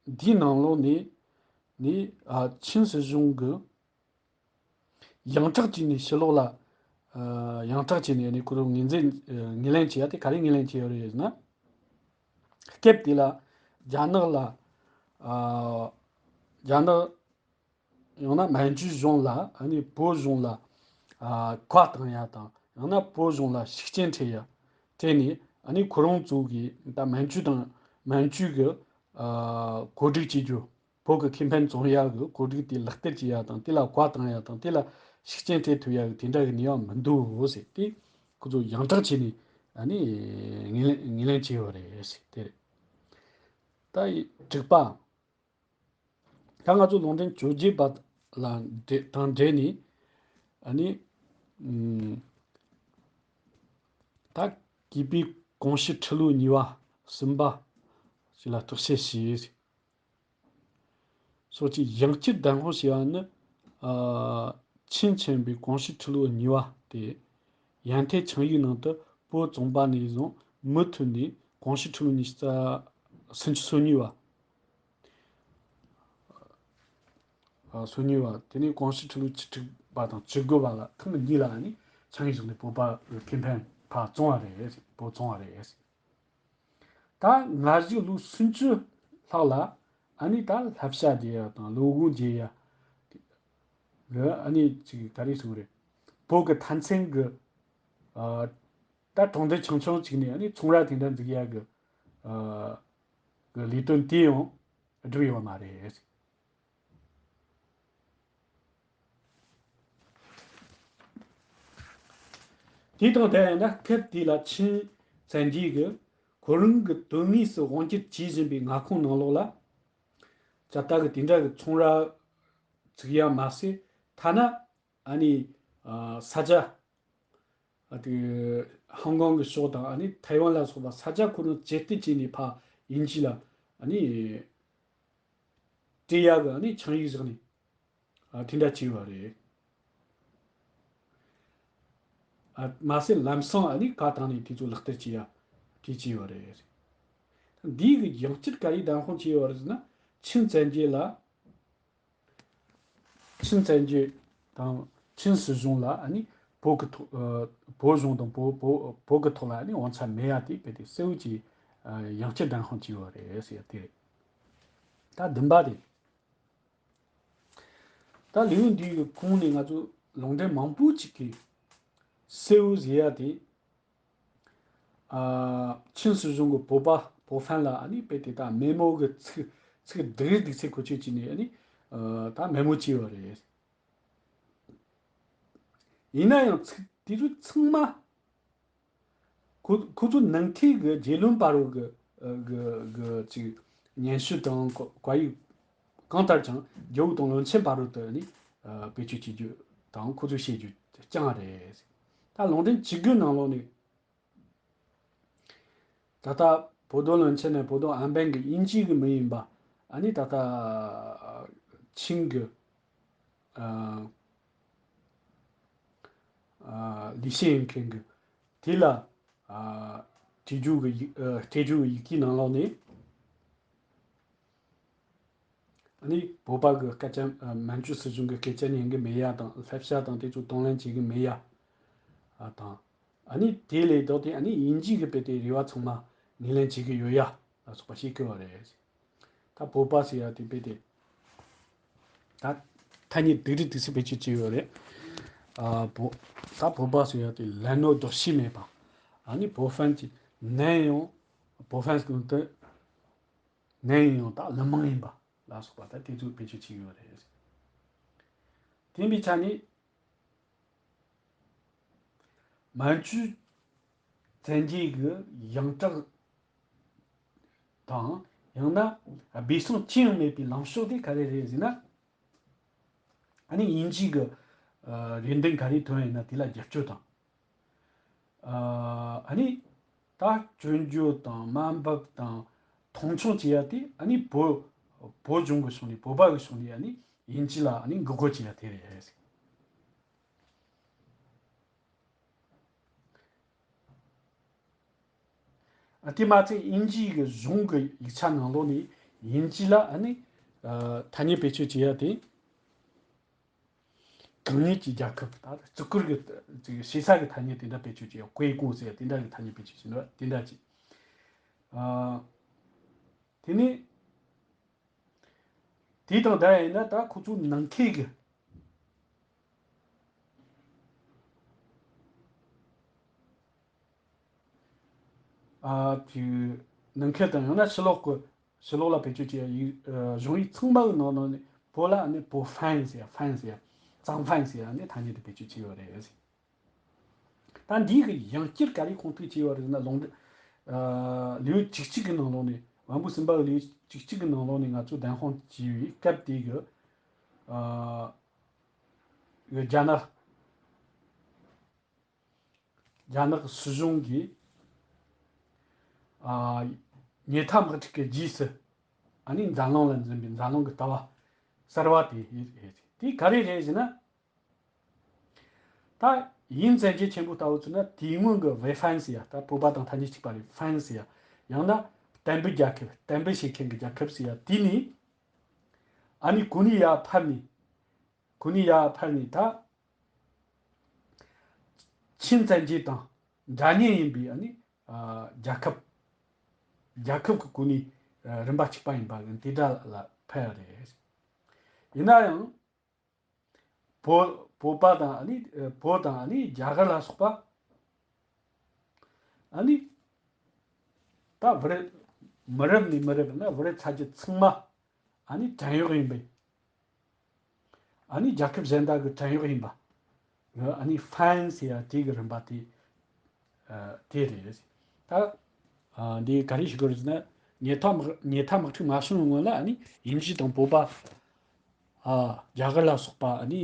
འདིའི་ནང་ལོགས་ནས་ནི་ཨ་ཆིན་སྲིད་གཞུང་གི་ཡང་དག་བྱས་ནས་ཕྱི་ལོགས་ལ་ཨ་ཡང་དག་བྱས་ནས་ནི་ཁོ་རང་ངོས་འཛིན་ཨ་ངོས་ལེན་བྱེད་ཡ་དེ་ག་རེ་ངོས་ལེན་བྱས་ཡོད་རེད་ཟེར་ན། སྐབས་དེ་ལ་རྒྱ་ནག་ལ་ཨ་རྒྱ་ནག་ཡང་ན་མན་ཇུ་གཞུང་ལ་ཨ་ནི་བོད་གཞུང་ལ་ཨ་བཀའ་བཏང་ཡ་དང་། ཡང་ན་བོད་གཞུང་ལ་ཤུགས་རྐྱེན་སྤྲད་ཡ། སྤྲད་ནས་ཨ་ནི་ཁོ་རང་ཚོ་གིས་ད་མན་ཇུ་དང་མན་ཇུ་གི་ཨ་གོ་སྒྲིག་བྱེད་རྒྱུ། བོད་ཀྱི་ཁེ་ཕན་བཙོང་ཡ་གི་གོ་སྒྲིག་དེ་ལག་བསྟར་བྱེད་ཡ་དང་། དེ་ལ་བཀའ་བཏང་ཡ་དང་། དེ་ལ་ཤུགས་རྐྱེན་སྤྲད་ཐུབ་ཡ་གི་དེ་འདྲ་གི་ནུས་པ་མི་འདུག་ཟེར་ཏེ། ཁོ་ཚོ་ཡང་དག་བྱས་ནས་ཨ་ནི་ངོས་ལེན་ངོས་ལེན་བྱས་ཡོད་རེད་ཟེར་དེ་རེད། ད་དྲུག་པ། ད་ང་ཚོ་ལུང་འདྲེན་བཅོ་བརྒྱད་པ་ལ་འབྲེལ་དང་འབྲེལ་ནས། ཨ་ནི་ཨུམ་ད་གུས་པས་ཀོང་ཞི་ཁྲི་ལོ་གཉིས་པ་གསུམ་པ་ཞིག་ལ་བརྟག་དཔྱད་བྱས། སོགས་ཀྱི་ཡང་བསྐྱར་བདམས་དཔང་བྱས་པ་ནི། ཨ་ཆིན་ཆེན་པོའི་ཀོང་ཞི་ཁྲི་ལོ་གཉིས་པ་སྟེ། ཡན་ཐེ་ཆིངས་ཡིག་ནང་དུ་བོད་བཙོང་པ་ནས་བཟུང་མུ་མཐུད་ནས་ཀོང་ཞི་ཁྲི་ལོ་ཉི་ཤུ་རྩ་སུམ་ཅུ་སོ་གཉིས་པ། ཨ་སོ་གཉིས་པ། དེ་ནས་ཀོང་ཞི་ཁྲི་ལོ་བཅུ་དྲུག་པ་དང་བཅུ་དགུ་པ་ལ་ཐེངས་གཉིས་ལ་ནི་ཆིངས་ཡིག་བཞག་ནས་བོད་པ་ཁེ་ཕན་ཕར་བཙོང་བ་རེད། བོད་བཙོང་བ་རེད། ད་སྔ་གཞུག་ལོ་སུམ་ཅུ་ལྷག་ལ་ཨ་ནི་ད་བསླབ་བྱ་རྒྱག་ཡ་དང་བློ་སྒོ་འབྱེད་ཡ་གི་ཨ་ནི་ཅིག་ག་རེ་ཟེར་དགོས་རེད། བོད་ཀྱི་མཐའ་མཚན་གྱི་ཨ་ད་གྲོང་རྡལ་ཆུང་ཆུང་ཅིག་ནས་ཨ་ནི་ཚོང་ར་དེ་འདྲ་འཛུགས་ཡ་གི་ཨ་གི་ལས་དོན་དེ་ཡང་བསྒྲུབས་ཡོད་མ་རེད། དེ་དང་འདྲ་ཡིན་ན། སྐབས་དེ་ལ་ཆིན་བཙན་རྒྱལ་གྱིས་ཁོ་རང་གི་དོན་དངོས་སུ་དབང་སྒྱུར་བྱེད་བཞིན་པའི་མངའ་ཁོངས་ནང་ལོགས་ལ། ཇ་ལྟ་གི་དེ་འདྲ་གི་ཚོང་ར་བཙུགས་ཡ་མ་ཟད། ཐ་ན་ཨ་ནི་ཨ་ས་ཆ་ཨ་དེ་ཧང་ཀོང་གི་ཕྱོགས་དང་། ཨ་ནི་ཐའེ་ཝན་ལ་སོགས་པ་ས་ཆ་ཁོ་རང་ཇེ་བསྟུད་བྱས་ནས་ཕར་དབྱིན་ཇི་ལ་ཨ་ནི་སྤྲད་ཡ་གི་ཨ་ནི་ཆིངས་ཡིག་བཞག་ནས། ཨ་དེ་འདྲ་བྱས་པ་རེད། ཨ་མ་ཟད་ལམ་སང་ཨ་ནི་བཀའ་བཏང་ནས་དེ་ཚོ་ལག་བསྟར་བྱས་ཡ་དེ་བྱས་པ་རེད། འདིའི་གི་ཡང་བསྐྱར་ག་རེ་བདམས་དཔང་བྱས་ཡོད་རེད་ཟེར་ན། ཆིན་བཙན་རྒྱལ་ལ། ཆིན་བཙན་རྒྱལ་དང་ཆིན་སྲིད་གཞུང་ལ་ཨ་ནི་བོད་ཀྱི་ཐོག་ཨ་བོད་གཞུང་དང་བོད་བོད་བོད་ཀྱི་ཐོག་ལ་ཨ་ནི་དབང་ཆ་མེད་ཡ་དེ་གལ་ཏེ་གསལ་བོ་གྱིས་ཨ་ཡང་བསྐྱར་བདམས་དཔང་བྱས་ཡོད་རེད་ཟེར་ཡ་དེ་རེད། ད་བདུན་པ་དེ། ད་ལེའུ་འདིའི་གོང་ནས་ང་ཚོ་ལུང་འདྲེན་མང་པོ་ཅིག་གིས་ སེའུ་ཟེར་ཡ་དེ། ཨ། ཆིན་སྲིད་གཞུང་གི་བོད་པ་བོད་ཧྥན་ལ་ཨ་ནི་དཔེ་དེ་དག་མེ་མོ་གི་ཚིག་ཚིག་སྡུག་རུས་སྡུག་ཚད་ཁོ་ཆོས་ཀྱིས་ནས་ཨ་ནི། ཨ། ད་མེ་མོ་བྱས་ཡོད་རེད། ཡིན་ན་ཡང་ཚིག་དེ་ཚོ་ཚང་མ། ཁོ་ཁོ་ཚོ་ནང་ཁུལ་གྱི་རྒྱལ་བློན་བར་རོ་གི་གི་གི་ཅིག་སྙན་ཞུ་དང་བཀའ་བཀའ་ཡིག་གང་ལྟར་ཀྱང་རྒྱལ་པོ་དང་བློན་ཆེན་བར་རོ་དུ་ནི་བེད་སྤྱོད་བྱེད་རྒྱུ་དང་ཁོ་ཚོས་བཤད་རྒྱུ་རྐྱང་རེད། ད་ལུང་འདྲེན་བྱེད་དགོས་ནང་ལོགས་ནས། ད་ལྟ་བོད་དོན་བློན་ཆེན་ནས་བོད་དོན་ཨན་པན་གྱི་དབྱིན་ཇི་གི་མི་ཡིན་པ། ཨ་ནི་ད་ལྟ་ཆིང་གི། ཨ། ཨ། ལི་ཤེ་ཡིན་མཁན་གྱི་དེ་ལ། ཨ། སྤྲད་རྒྱུ་གི་ཡིག་ཨ། སྤྲད་རྒྱུ་གི་ཡི་གེའི་ནང་ལོགས་ནས། ཨ་ནི་བོད་པ་གི་སྐད་ཆ། ཨ། མན་ཇུ་སྲིད་གཞུང་གི་སྐད་ཆ་ཉན་གི་མེད་ཡ་དང་བསླབ་བྱ་དང་དེ་ཚོ་དང་ལེན་བྱེད་གི་མེད་ཡ། ཨ། དང་། ཨ་ནི་དེ་ལས་ལྡོག་སྟེ་ཨ་ནི་དབྱིན་ཇི་གི་དཔེ་དེ་རེ་བ་ཚང་མ་ངོས་ལེན་བྱེད་གི་ཡོད་ཡ་ལ་སོགས་པ་བཤད་གི་ཡོད་རེད། ད་བོད་པ་ཟེར་ཡ་དེ་དཔེ་དེ། ད་ཐ་སྙད་སྡུག་རུས་སྡུག་ཚད་བེད་སྤྱོད་བྱས་ཡོད་རེད། ཨ། བོད། ད་བོད་པ་ཟེར་ཡ་དེ་ལན་ནོ་ལྡོག་ཤེས་མེད་པ། ཨ་ནི་བོད་ཧྥན་གྱི་ནན་ཡང་བོད་ཧྥན་གྱི་དུ་ནན་ཡང་ད་ལུ་མང་ཡིན་པ་ལ་སོགས་པ་ད་དེ་ཚོ་བེད་སྤྱོད་བྱས་ཡོད་རེད། དེ་ཡིན་པའི་ཆ་ནས། མན་ཇུ་བཙན་རྒྱལ་གྱི་ཡང་གྲགས་དང་། ཡང་ན་སྦས་གསང་ཅི་ཡང་མེད་པའི་ལངས་ཕྱོགས་དེ་ག་རེ་རེད་ཟེར་ན། ཨ་ནི་དབྱིན་ཇི་གི། ཨ། རེ་འདུན་ག་རེ་ཐོན་ཡིན་ན་དེ་ལ་རྒྱབ་སྐྱོར་དང་། ཨ། ཨ་ནི་ད་སྐྱོན་བརྗོད་དང་དམའ་འབེབས་དང་མཐོང་ཆུང་བྱེད་ཡ་དེ་ཨ་ནི་བོད་བོད་གཞུང་གི་ཕྱོགས་ནས། བོད་པ་གི་ཕྱོགས་ནས་ཨ་ནི་དབྱིན་ཇི་ལ་ཨ་ནི་འགོག་རྒོལ་བྱེད་ཡ་དེ་རེད། ཨ། དེ་མ་ཚད་དབྱིན་ཇིའི་གི་གཞུང་གི་ཡིག་ཆ་ནང་ལོགས་ནས་དབྱིན་ཇི་ལ་ཨ་ནི། ཨ། ཐ་སྙད་བེད་སྤྱོད་བྱེད་ཡ་དེ། གང་ཉིད་ཀྱི་རྒྱལ་ཁབ། ད་བརྩི་བཀུར་གྱི་ཅིག་བྱེད་ས་གི་ཐ་སྙད་དེ་འདྲ་བེད་སྤྱོད་བྱེད་ཡ། ཀུའེ་ཀུའུ་ཟེར་ཡ་དེ་འདྲ་གི་ཐ་སྙད་བེད་སྤྱོད་བྱེད་ནོ་དེ་འདྲ་ཅིག་ཨ། དེ་ནས། དེ་དང་འདྲ་ཡིན་ན་ད་ཁོ་ཚོ་ནང་ཁུལ་གྱི། ཨ། དེ་ནང་ཁུལ་དང་ཡང་ན་ཕྱི་ལོགས་ཀྱི། ཕྱི་ལོགས་ལ་བེད་སྤྱོད་བྱེད་ཡ་ཡིག་ཨ། གཞུང་ཡིག་ཚང་མ་གི་ནང་ནང་ནས་བོད་ལ་ནི་བོད་ཧྥན་ཟེར་ཡ། ཧྥན་ཟེར་ཡ། ཙང་ཧྥན་ཟེར་ཡ་ནི་ཐ་སྙད་དེ་བེད་སྤྱོད་བྱས་ཡོད་རེད། ད་འདིའི་གི་ཡང་བསྐྱར་ག་རེ་ཁུངས་གཏུགས་བྱས་ཡོད་རེད་ན། ལུང་འདྲེན། ཨ། ལེའུ་བཅུ་གཅིག་གི་ནང་ལོགས་ནས། དབང་པོ་གསུམ་པ་གི་ལེའུ་བཅུ་གཅིག་གི་ནང་ལོགས་ནས་ང་ཚོ་བདེན་དཔང་བྱས་པའི་སྐབས་དེ་གི། ཨ། རྒྱ་ནག་རྒྱ་ནག་སྲིད་གཞུང་གིས། ཨ། ཉལ་ཐ་དམག་འཁྲུག་གི་རྗེས་སུ་ཨ་ནི་འཛམ་གླིང་ལ་འཛིན་པའི་འཛམ་གླིང་གི་ལྟ་བ་གསར་བ་དེ་རེད། དེ་ག་རེ་རེད་ཟེར་ན། ད་དབྱིན་བཙན་རྒྱལ་ཆེན་པོ་ལྟ་བུ་ཚོ་ན་དེ་སྔོན་གྱི་ཝེ་ཧྥན་ཟེར་ཡ། ད་བོད་པ་དང་ཐ་སྙད་གཅིག་པ་རེད། ཧྥན་ཟེར་ཡ། ཡང་ན་དམ་པའི་རྒྱལ་ཁབ། དམ་པའི་བྱེད་མཁན་གྱི་རྒྱལ་ཁབ་ཟེར་ཡ་དེ་ནས། ཨ་ནི་གོ་གནས་ཡར་འཕར་ནས། གོ་གནས་ཡར་འཕར་ནས་ད་ཆིན་བཙན་རྒྱལ་དང་འདྲ་མཉམ་ཡིན་པའི་ཨ་ནི། ཨ། རྒྱལ་ཁབ། རྒྱལ་ཁབ་ཀྱི་གོ་གནས། ཨ། རིམ་པ་གཅིག་པ་ཡིན་པ་གི་དེ་འདྲ་ལ་འཕར་ཡ་རེད། ཡིན་ན་ཡང་། བོད། བོད་པ་དང་ཨ་ནི། ཨ། བོད་དང་ཨ་ནི་རྒྱ་གར་ལ་སོགས་པ། ཨ་ནི། ད་བོད་རིགས། མི་རབས་ནས་མི་རབས་ན་བོད་རིགས་ཚ་རྒྱུད་ཚང་མ་ཨ་ནི་བྲན་གཡོག་ཡིན་པས། ཨ་ནི་རྒྱལ་ཁབ་གཞན་དག་གི་བྲན་གཡོག་ཡིན་པ། ཨ་ནི་ཧྥན་ཟེར་ཡ་དེ་གི་རིམ་པ་དེ། ཨ། དེ་རེད། ད། ཨ། འདི་ག་རེ་ཞུ་དགོས་རེད་ཟེར་ན། ཉལ་ཐ་དམག་ཉལ་ཐ་དམག་འཁྲུག་མ་བྱུང་བའི་སྔོན་ལ་ཨ་ནི་དབྱིན་ཇི་དང་བོད་པ། ཨ། རྒྱ་གར་ལ་སོགས་པ་ཨ་ནི་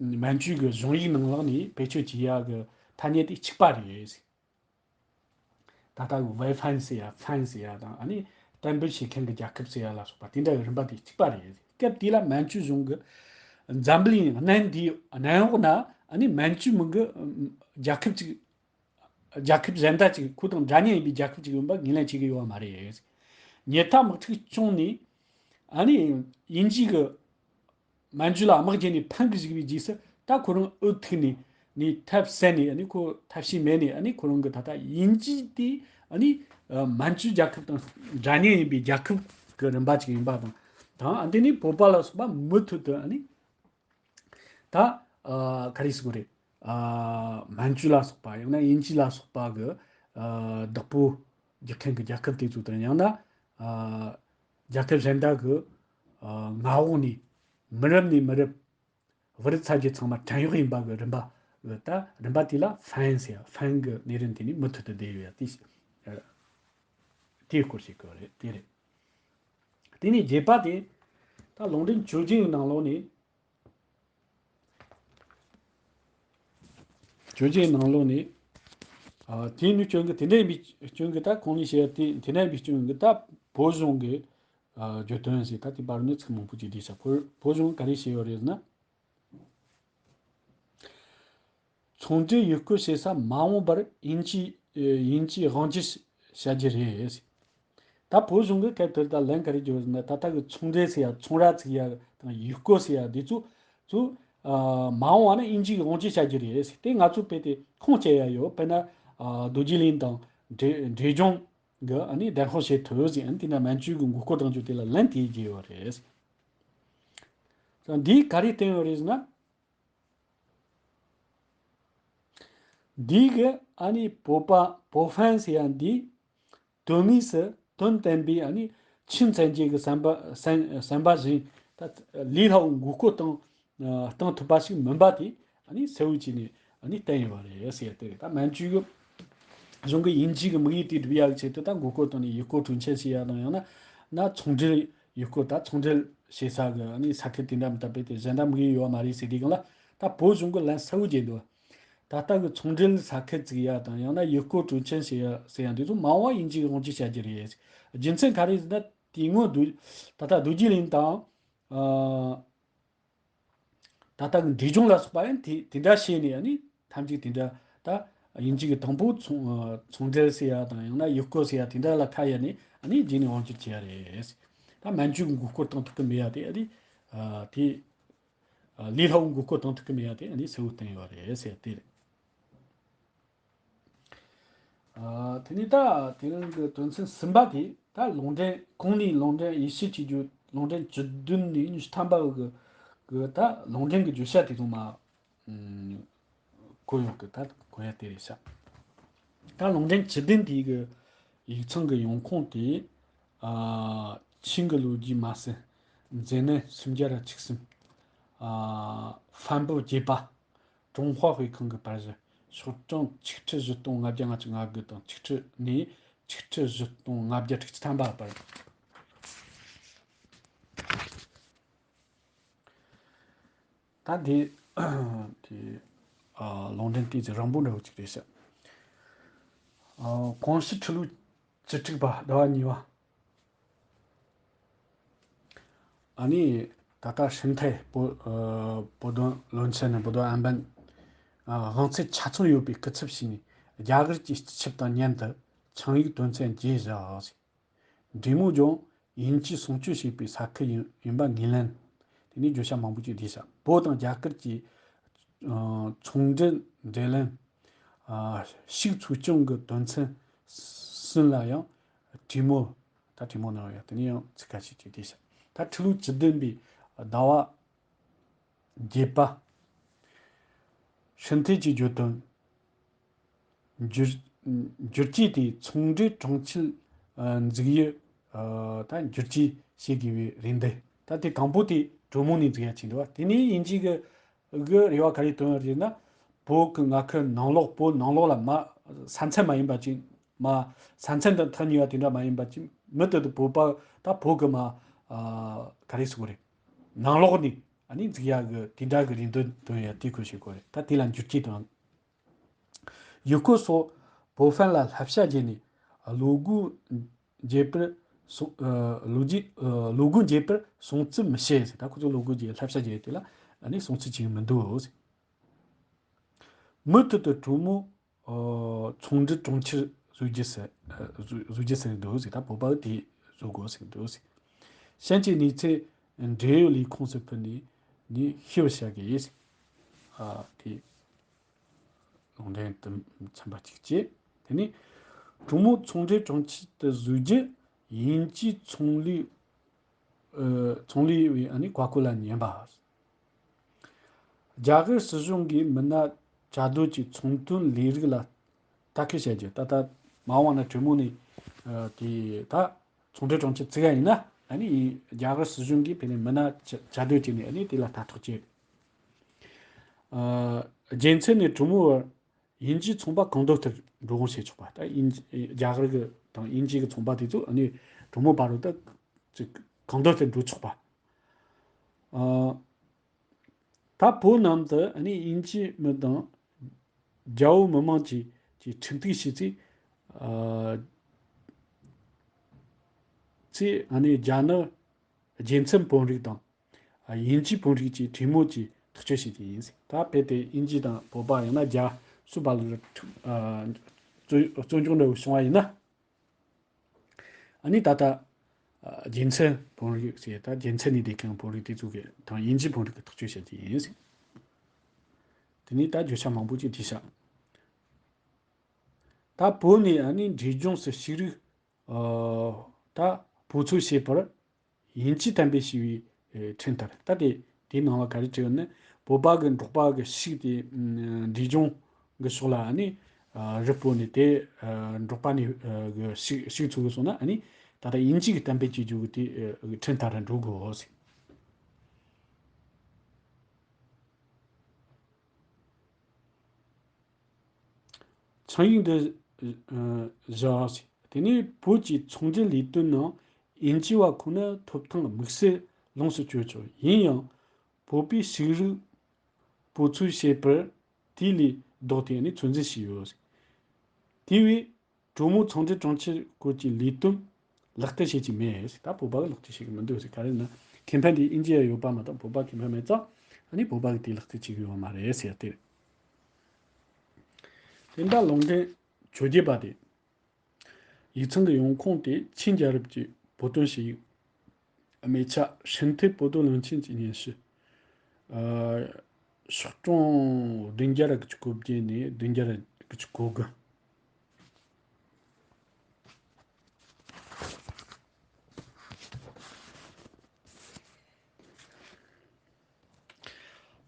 མན་ཇུའི་གི་གཞུང་ཡིག་ནང་ལོགས་ནས་བེད་སྤྱོད་བྱེད་ཡ་གི་ཐ་སྙད་དེ་གཅིག་པ་རེད། ད་ལྟ་གི་ཝེ་ཧྥན་ཟེར་ཡ། ཧྥན་ཟེར་ཡ་དང་ཨ་ནི་དམ་པའི་བྱེད་མཁན་གྱི་རྒྱལ་ཁབ་ཟེར་ཡ་ལ་སོགས་པ་དེ་འདྲ་གི་རིམ་པ་དེ་གཅིག་པ་རེད། སྐབས་དེ་ལ་མན་ཇུ་གཞུང་གི་འཛམ་བུ་གླིང་གནས་འདིའི་གནམ་འོག་ན་ཨ་ནི་མན་ཇུ་མི་གི་རྒྱལ་ཁབ་ཅིག་རྒྱལ་ཁབ་གཞན་དག་ཅིག་ཁོ་དང་འདྲ་མཉམ་ཡིན་པའི་རྒྱལ་ཁབ་ཅིག་ཡོད་པ་ངོས་ལེན་བྱེད་ཀྱི་ཡོད་པ་མ་རེད། ཉལ་ཐ་དམག་འཁྲུག་བྱུང་ནས་ཨ་ནི་དབྱིན་ཇི་གི་མན་ཇུ་ལ་དམག་རྒྱག་ནས་ཕམ་གྱི་བཅུག་པའི་རྗེས་སུ། ད་ཁོ་རང་འུ་ཐུག་ནས་ནས་ཐབས་ཟད་ནས་ཨ་ནི་ཁོ་ཐབས་ཤེས་མེད་ནས་ཨ་ནི་ཁོ་རང་གི་ད་ལྟ་དབྱིན་ཇི་དེ་ཨ་ནི་ཨ་མན་ཇུ་རྒྱལ་ཁབ་དང་འདྲ་མཉམ་ཡིན་པའི་རྒྱལ་ཁབ་ཀྱི་རིམ་པ་ཅིག་ཡིན་པ་དང་། དང་ཨ་འདི་ནི་བོད་པ་ལ་སོགས་པ་མུ་མཐུད་དུ་ཨ་ནི་ད་ཨ་ག་རེ་ཟེར་དགོས་རེད། ཨ་མན་ཇུ་ལ་སོགས་པ། ཡང་ན་དབྱིན་ཇི་ལ་སོགས་པ་གི་ཨ་བདག་པོ་རྒྱག་མཁན་གྱི་རྒྱལ་ཁབ་དེ་ཚོ་དང་། ཡང་ན་ཨ་རྒྱལ་ཁབ་གཞན་དག་གི་ཨ་མངའ་འོག་ནས་མི་རབས་ནས་མི་རབས་བུ་རབས་ཚ་རྒྱུད་ཚང་མ་བྲན་གཡོག་ཡིན་པ་གི་རིམ་པ་གི། ད་རིམ་པ་དེ་ལ་ཧྥན་ཟེར་ཡ། ཧྥན་གི་གནས་རིམ་དེ་ནས་མུ་མཐུད་དུ་བསྡད་ཡོད་ཡ། དེ་ཨ་དེའི་སྐོར་ཞིག་གི་རེད། དེ་རེད། དེ་ནས་བརྒྱད་པ་དེ། ད་ལུང་འདྲེན་བཅོ་བརྒྱད་ནང་ལོགས་ནས། བཅོ་བརྒྱད་ནང་ལོགས་ནས། ཨ་དེ་ནི་སྐྱོན་གི། དེ་འདྲ་ཡིན་པའི་སྐྱོན་གི། ད་གོང་ནས་བཤད་དེ། དེ་འདྲ་ཡིན་པའི་སྐྱོན་གི། ད་བོད་གཞུང་གི་ཨ་བརྗོད་དོན་ཟེར། ད་དེ་བར་ནས་ཚིག་མང་པོ་ཅིག་བསྡུས་ས། བོད་བོད་གཞུང་ག་རེ་བཤད་ཡོད་རེད་ཟེར་ན། ཚོང་འབྲེལ་ཡུལ་སྐོར་བྱེད་ས་མ་འོངས་པར་དབྱིན་ཇི་ཨེ་དབྱིན་ཇིའི་དབང་སྒྱུར་བྱ་རྒྱུ་རེད། ད་བོད་གཞུང་གིས་སྐབས་དེར་ད་ལན་ག་རེ་བརྒྱབ་ཟེར་ན། ད་ལྟ་གི་ཚོང་འབྲེལ་ཟེར་ཡ། ཚོང་ར་བཙུགས་ཡ་དང་ཡུལ་སྐོར་ཟེར་ཡ་འདི་ཚོ་ཚོ་ཨ་མ་འོངས་པ་ན་དབྱིན་ཇིའི་དབང་སྒྱུར་བྱ་རྒྱུ་རེད། དེ་ང་ཚོ་དཔེ་དེ་ཁུངས་སྐྱེལ་ཡ་ཡོད། དཔེར་ན་ཨ་རྡོ་རྗེ་གླིང་དང་འབྲས་འབྲས་ལྗོངས་གི་ཨ་ནི་བདེན་དཔང་བྱེད་ཐུབ་ཟེར། ཨ་ནི་དེ་ན་མན་ཇུ་གི་མགོ་སྐོར་གཏོང་རྒྱུ་དེ་ལ་ལན་དེ་བརྒྱབ་ཡོད་རེད། འདིས་ག་རེ་བསྟན་ཡོད་རེད་ཟེར་ན། འདི་གི་ཨ་ནི་བོད་པ་བོད་ཧྥན་ཟེར་ཡ་འདི་དོན་དངོས་སུ་དོན་བསྟན་པའི་ཨ་ནི་ཆོས་མཚན་བརྒྱད་ཀྱི་བསམ་པ་བསམ་བསམ་པ་བཞིན། ད་ལས་སླ་བོའི་མགོ་སྐོར་བཏང་ཨ་བཏང་ཐུབ་པ་ཞིག་མིན་པ་དེ་ཨ་ནི་གསལ་བོ་བྱས་ནས་ཨ་ནི་བསྟན་ཡོད་པ་རེད་ཟེར་ཏེ། ད་མན་ཇུ་གི་གཞུང་གིས་དབྱིན་ཇི་གི་དམིགས་ཡུལ་དེ་སྒྲུབ་ཡག་གི་ཆེད་དུ་ད་མགོ་སྐོར་བཏང་ནས་ཡུལ་སྐོར་སྤྲོ་འཆམ་བྱེད་ཡ་དང་། ཡང་ན་ན་ཚོང་འབྲེལ་ཡུལ་སྐོར། ད་ཚོང་འབྲེལ་བྱེད་ས་གི་ཨ་ནི་ས་ཁུལ་དེ་འདྲ་མི་ལྟ་བུ་དེ་གཞན་དག་དམིགས་ཡུལ་ཡོད་མ་རེད་ཟེར་དུས་སྒང་ལ། ད་བོད་གཞུང་གིས་ལན་གསལ་བོ་བརྒྱབ་འདུག། ད་ལྟ་གི་ཚོང་འབྲེལ་ས་ཁུལ་བཙུགས་ཡ་དང་། ཡང་ན་ཡུལ་སྐོར་སྤྲོ་འཆམ་བྱེད་ཡ་ཟེར་ཡ་འདི་ཚོ་མ་འོངས་པ་དབྱིན་ཇིའི་དབང་སྒྱུར་བྱ་རྒྱུ་རེད། རྒྱུ་མཚན་ག་རེ་ཟེར་ན། དེ་སྔོན་རྡོ་ད་ལྟ་རྡོ་རྗེ་གླིང་དང་ཨ་ད་ལྟ་གི་འབྲས་ལྗོངས་ལ་སོགས་པ་ཡང་དེ་དེ་འདྲ་བྱས་ནས་ཨ་ནི་ཐམས་ཅད་དེ་འདྲ། ད་དབྱིན་ཇི་གི་དང་པོ་ཚོང་ཚོང་འབྲེལ་ཟེར་ཡ་དང་། ཡང་ན་ཡུལ་སྐོར་ཟེར་ཡ་དེ་འདྲ་ལ་ཁ་གཡར་ནས་ཨ་ནི་རྗེས་ནས་དབང་སྒྱུར་བྱས་ཡ་རེད། ད་མན་ཇུ་གི་མགོ་སྐོར་བཏང་ཐུབ་ཀྱི་མེད་ཡ་དེ་ཨ་ནི་ཨ་དེ་ཨ་ལས་སླ་བོའི་མགོ་སྐོར་བཏང་ཐུབ་ཀྱི་མེད་ཡ་དེ་ཨ་ནི་གསལ་བོ་བསྟན་ཡོད་རེད་ཟེར་དེ་རེད། ཨ་དེ་ནས་ད་དེ་རིང་གི་དོན་ཚན་གསུམ་པ་དེ། ད་ལུང་འདྲེན་གོང་ནས་ལུང་འདྲེན་ཡིད་ཆེས་བྱེད་རྒྱུ། ལུང་འདྲེན་བཅུ་བདུན་ནས་ཉི་ཤུ་ཐམ་པ་གི་གི་ད་ལུང་འདྲེན་གི་བརྗོད་བྱ་དེ་ཚོ་མ་ཨུམ་གོ་ཡོད་གི། ད་གོ་ཡ་དེ་རེད་ཤག། ད་ལུང་འདྲེན་བཅུ་བདུན་དེ་གི་ཡིག་ཚང་གི་ཡོང་ཁུངས་དེ། ཨ་ཆིང་གི་ལོ་རྒྱུས་མ་ཟིན། མཛེས་ནད་སུམ་བརྒྱ་ར་བཅུ་གསུམ། ཨ་ཧྥན་པོ་བརྒྱད་པ། ཀྲུང་ཧྭ་དཔེ་ཁང་གི་པར་གཞི། ཤོག་གྲངས་ཆིག་ཁྲི་བཞི་སྟོང་ལྔ་བརྒྱ་ང་གཅིག་ང་དགུ་དང་། ཆིག་ཁྲི་ནས་ཆིག་ཁྲི་བཞི་སྟོང་ལྔ་བརྒྱ་དྲུག་ཅུ་ཐམ་པ་བར། ད་འདི་དེ་ཨ་ལུང་འདྲེན་དེ་ཚོ་རིང་པོ་འདྲ་བོ་ཅིག་རེད་ཤག། ཨ་གོང་ཞུས་ཁྲི་ལོ་བཅུ་དྲུག་པ་ཟླ་བ་གཉིས་པ། ཨ་ནི་ད་ལྟ་ཧྲིན་ཐའེ་བོད་ཨ་བོད་དོན་བློན་ཆེན་ནས་བོད་དོན་ཨན་པན་ཨ་དབང་ཚད་ཆ་ཚང་ཡོད་པའི་སྐུ་ཚབ་ཞིག་ནས། རྒྱ་གར་གྱི་སྤྱི་ཁྱབ་དང་མཉམ་དུ་ཆིངས་ཡིག་དོན་ཚན་བརྗེ་བཞག། འབྲས་མོ་ལྗོངས་དབྱིན་ཇིས་སྲུང་སྐྱོབ་བྱེད་པའི་ས་ཁུལ་ཡིན་ཡིན་པ་ངོས་ལེན། དེ་ནས་བརྗོད་བྱ་མང་པོ་ཅིག་བསྡུས་ཤག། བོད་དང་རྒྱ་གར་གྱི་ཨ་ཚོང་འབྲེལ་འབྲེལ་ལམ་ཨ་ཕྱུགས་འཚོ་སྐྱོང་གི་དོན་ཚན་གསུམ་ལ་ཡང་གྲོས་མོལ། ད་གྲོས་མོལ་གནང་ཡ་དེ་ནས་ཡང་ཚིག་ཁ་ཤས་ཅིག་བསྡུས་ཤག། ད་ཁྲི་ལོ་བཅུ་བདུན་པའི་ཟླ་བ་བརྒྱད་པ། ཧྲིན་ཐའེ་གྱིས་བརྗོད་དོན། བསྒྱུར་བསྒྱུར་བཅོས་དེས་ཚོང་འབྲེལ་གྲོང་ཁྱེར་ཨ་འཛུགས་ཡུལ་ཨ་ད་བསྒྱུར་བཅོས་བྱེད་དགོས་པའི་རེ་འདུན། ད་དེ་དང་པོ་དེ་གྲོས་མོལ་ནས་འཛུགས་ཡ་ཆེད་འདུག་བ། དེ་ནས་དབྱིན་ཇི་གི་གི་རེ་བ་ག་རེ་བཏོན་ཡོད་རེད་ན། བོད་ཀྱི་མངའ་ཁུལ་ནང་ལོགས། བོད་ནང་ལོགས་ལ་མ་ས་མཚམས་མ་ཡིན་པ་ཅིག། མ་ས་མཚམས་དང་ཐག་ཉེ་བ་དེ་འདྲ་མ་ཡིན་པ་ཅིག། མུ་མཐུད་དུ་བོད་པ་ད་བོད་ཀྱི་མ་ཨ་ག་རེ་ཟེར་དགོས་རེད། ནང་ལོགས་ནས་ཨ་ནི་འཛུགས་ཡག་གི་དེ་འདྲ་གི་རེ་འདུན་བཏོན་ཡ་དེ་ཁོ་ཤེས་དགོས་རེད། ད་དེ་ལ་འགྱུར་བཅོས་དང་། ཡུལ་སྐོར་སོགས་བོད་ཧྥན་ལ་བསླབ་བྱ་བརྒྱུད་ནས་བློ་སྒོ་འབྱེད་པར་སོང་། ཨ་བློ་རྒྱུ་ཨ་བློ་སྒོ་འབྱེད་པར་སོང་ཙམ་མི་བྱེད་ཟེར། ད་ཁོ་ཚོ་བློ་སྒོ་འབྱེད། བསླབ་བྱ་བརྒྱུད་དེ་ལ་ཨ་ནི་སོང་ཙམ་བྱེད་ཀྱི་མི་འདུག་ཟེར། མུ་མཐུད་དུ་གྲོས་མོལ་ཨོ་ཚོང་འབྲེལ་གྲོང་ཁྱེར་བཟོ་རྒྱུ་ཟེར། ཨ་བཟོ་བཟོ་རྒྱུ་ཟེར་འདུག་ཟེར། ད་བོད་པ་དེ་བཟོ་དགོས་ཟེར་འདུག་ཟེར། ཤན་གྱི་གནས་ཚད་འབྲེལ་ཡོད་ལས་ཁུངས་སུ་ཕུལ་ནས་ནས་ཤེས་པར་བྱ་དགོས་ཟེར། ཨ་དེ་ལུང་འདྲེན་དུ་ཚན་པ་གཅིག་བྱས། དེ་ནས་གྲོས་མོལ་ཚོང་འབྲེལ་གྲོང་ཁྱེར་དུ་བཟོ་རྒྱུ་དབྱིན་ཇིའི་ཚོང་ལས་ཨ་ཚོང་ལས་པའི་ཨ་ནི་བཀའ་བཀོད་ལ་ཉན་པ། རྒྱ་གར་སྲིད་གཞུང་གིས་མི་སྣ་ བཅའ་སྡོད་ཀྱི་ཚོང་དོན་ལས་རིགས་ལ་ལྟ་སྐུལ་བྱ་རྒྱུ། ད་ལྟ་མ་འོངས་ན་གྲོས་མོལ་ནས་ཨ་དེ་ད་ཚོང་འབྲེལ་གྲོང་ཁྱེར་བཙུགས་ཡ་ཡིན་ན། ཨ་ནི་རྒྱ་གར་སྲིད་གཞུང་གིས་དེ་ནས་མི་སྣ་བཅའ་བཅའ་སྡོད་བྱས་ནས། ཨ་ནི་དེ་ལ་ལྟ་རྟོག་བྱས། ཨ་རྒྱལ་མཚན་ནས་གྲོས་མོལ་བར་དབྱིན་ཇིའི་ཚོང་པ་གང་འདོད་ལྟར་འགྲོ་སོང་བྱེད་ཆོག་པ། ད་དབྱིན་ཇི་རྒྱ་གར་གི་དང་དབྱིན་ཇི་གི་ཚོང་པ་དེ་ཚོ་ཨ་ནི་གྲོས་མོལ་བར་དུ་ད་ཅིག་གང་འདོད་ལྟར་འགྲོ་ཆོག་པ། ཨ། ད་བོད་ནང་དུ་ཨ་ནི་དབྱིན་ཇིའི་མི་དང་རྒྱ་བོད་མི་མང་གིས་ཀྱིས་ཁྲིམས་གཏུག་བྱས་ཚེ། ཨ། ཚེ་ཨ་ནི་རྒྱ་ནག་རྒྱལ་མཚན་དཔོན་རིགས་དང་དབྱིན་ཇིའི་དཔོན་རིགས་ཀྱིས་གྲོས་མོལ་གྱིས་ཐག་གཅོད་བྱས་ཏེ་ཡིན། ད་རྦད་དེ་དབྱིན་ཇི་དང་བོད་པ་ཡང་ན་རྒྱ་སུ་བ་ལ་ཨ་རྩོད་རྩོད་འཇོག་འདྲ་བོ་བྱུང་བ་ཡིན་ན། ཨ་ནི་ད་ལྟ་ཨ་རྒྱལ་མཚན་དཔོན་རིགས་ཟེར། ད་རྒྱལ་མཚན་ནས་བསྡད་མཁན་དཔོན་རིགས་དེ་ཚོ་གི་དང་དབྱིན་ཇིའི་དཔོན་རིགས་ཀྱིས་ཐག་གཅོད་བྱས་ཏེ་ཡིན། དེ་ནས་ད་བརྗོད་བྱ་མང་པོ་ཅིག་བྲིས་ཤག་ད་བོད་ནས་ཨ་ནི་འབྲས་ལྗོངས་སུ་ཕྱུགས་རིགས་ཨ་ད་སྤོ་ཚོ་བྱེད་པར་དབྱིན་ཇི་གཏན་འབེབས་བྱས་པའི་ཨེ་ཁྲིམས་ལྟར། ད་དེ་དེའི་ནང་ལ་ག་རེ་བྲིས་ཡོད་ན། བོད་པ་གི་འབྲོག་པ་གི་ཕྱུགས་དེ་ཨམ་འབྲས་ལྗོངས་གི་ཕྱོགས་ལ་ཨ་ནི་ཨ་རི་སྤོས་ནས་དེ་ཨ་འབྲོག་པ་ནས་ཨ་གི་ཕྱུགས་ཕྱུགས་འཚོ་གི་སོང་ན། ཨ་ནི་ད་ལྟ་དབྱིན་ཇི་གི་གཏན་འབེབས་བྱེད་རྒྱུ་གི་དེ་ཨ་ཁྲིམས་ལྟར་འགྲོ་དགོས་ཟེར། ཆིངས་ཡིག་འདི་ཨ་བཞག་ཟེར། དེ་ནས་བོད་ཀྱི་ཚོང་འབྲེལ་ལས་དོན་ནང་དབྱིན་ཇི་བ་ཁོ་ན་ཐོབ་ཐང་དམིགས་བསལ་ལོངས་སུ་སྤྱོད་ཆོག་ཡིན་ཡང་བོད་པའི་ཕྱུགས་རིགས་སྤོ་ཚོ་བྱེད་པར་དེ་ལས་ལྡོག་སྟེ་ནས་ཚོད་འཛིན་བྱས་ཡོད། དེ་བས་གྲོས་མོལ་ཚོང་འབྲེལ་གྲོང་ཁྱེར་སྐོར་གྱི་ལས་དོན་ལག་བསྟར་བྱེད་ཀྱི་མེད། ད་བོད་པ་གིས་ལག་བསྟར་བྱེད་ཀྱི་མི་འདུག་ཟེར། ག་རེ་ན་ཁེ་ཕན་དེ་དབྱིན་ཇི་ཡ་ཡོད་པ་མ་གཏོགས་བོད་པ་ཁེ་ཕན་མེད་ཙང་། ཨ་ནི་བོད་པ་གིས་དེ་ལག་བསྟར་བྱེད་ཀྱི་ཡོད་མ་རེད་ཟེར་ཏེ། དེ་འདྲ་ལུང་འདྲེན་བཅོ་བརྒྱད་པ་དེ། ཡིག་ཚང་གི་ཡོང་ཁུངས་དེ་ཆིན་རྒྱལ་རབས་ཀྱི་བོད་དོན་ཞུ་ཡིག་སྨད་ཆ་ཧྲིན་ཐེ་བོད་དོན་བློན་ཆེན་གྱི་སྙན་ཞུ། ཨ། ཤོག་གྲངས་བདུན་བརྒྱ་དགུ་བཅུ་གོ་བརྒྱད་ནས་བདུན་བརྒྱ་དགུ་བཅུ་གོ་དགུ།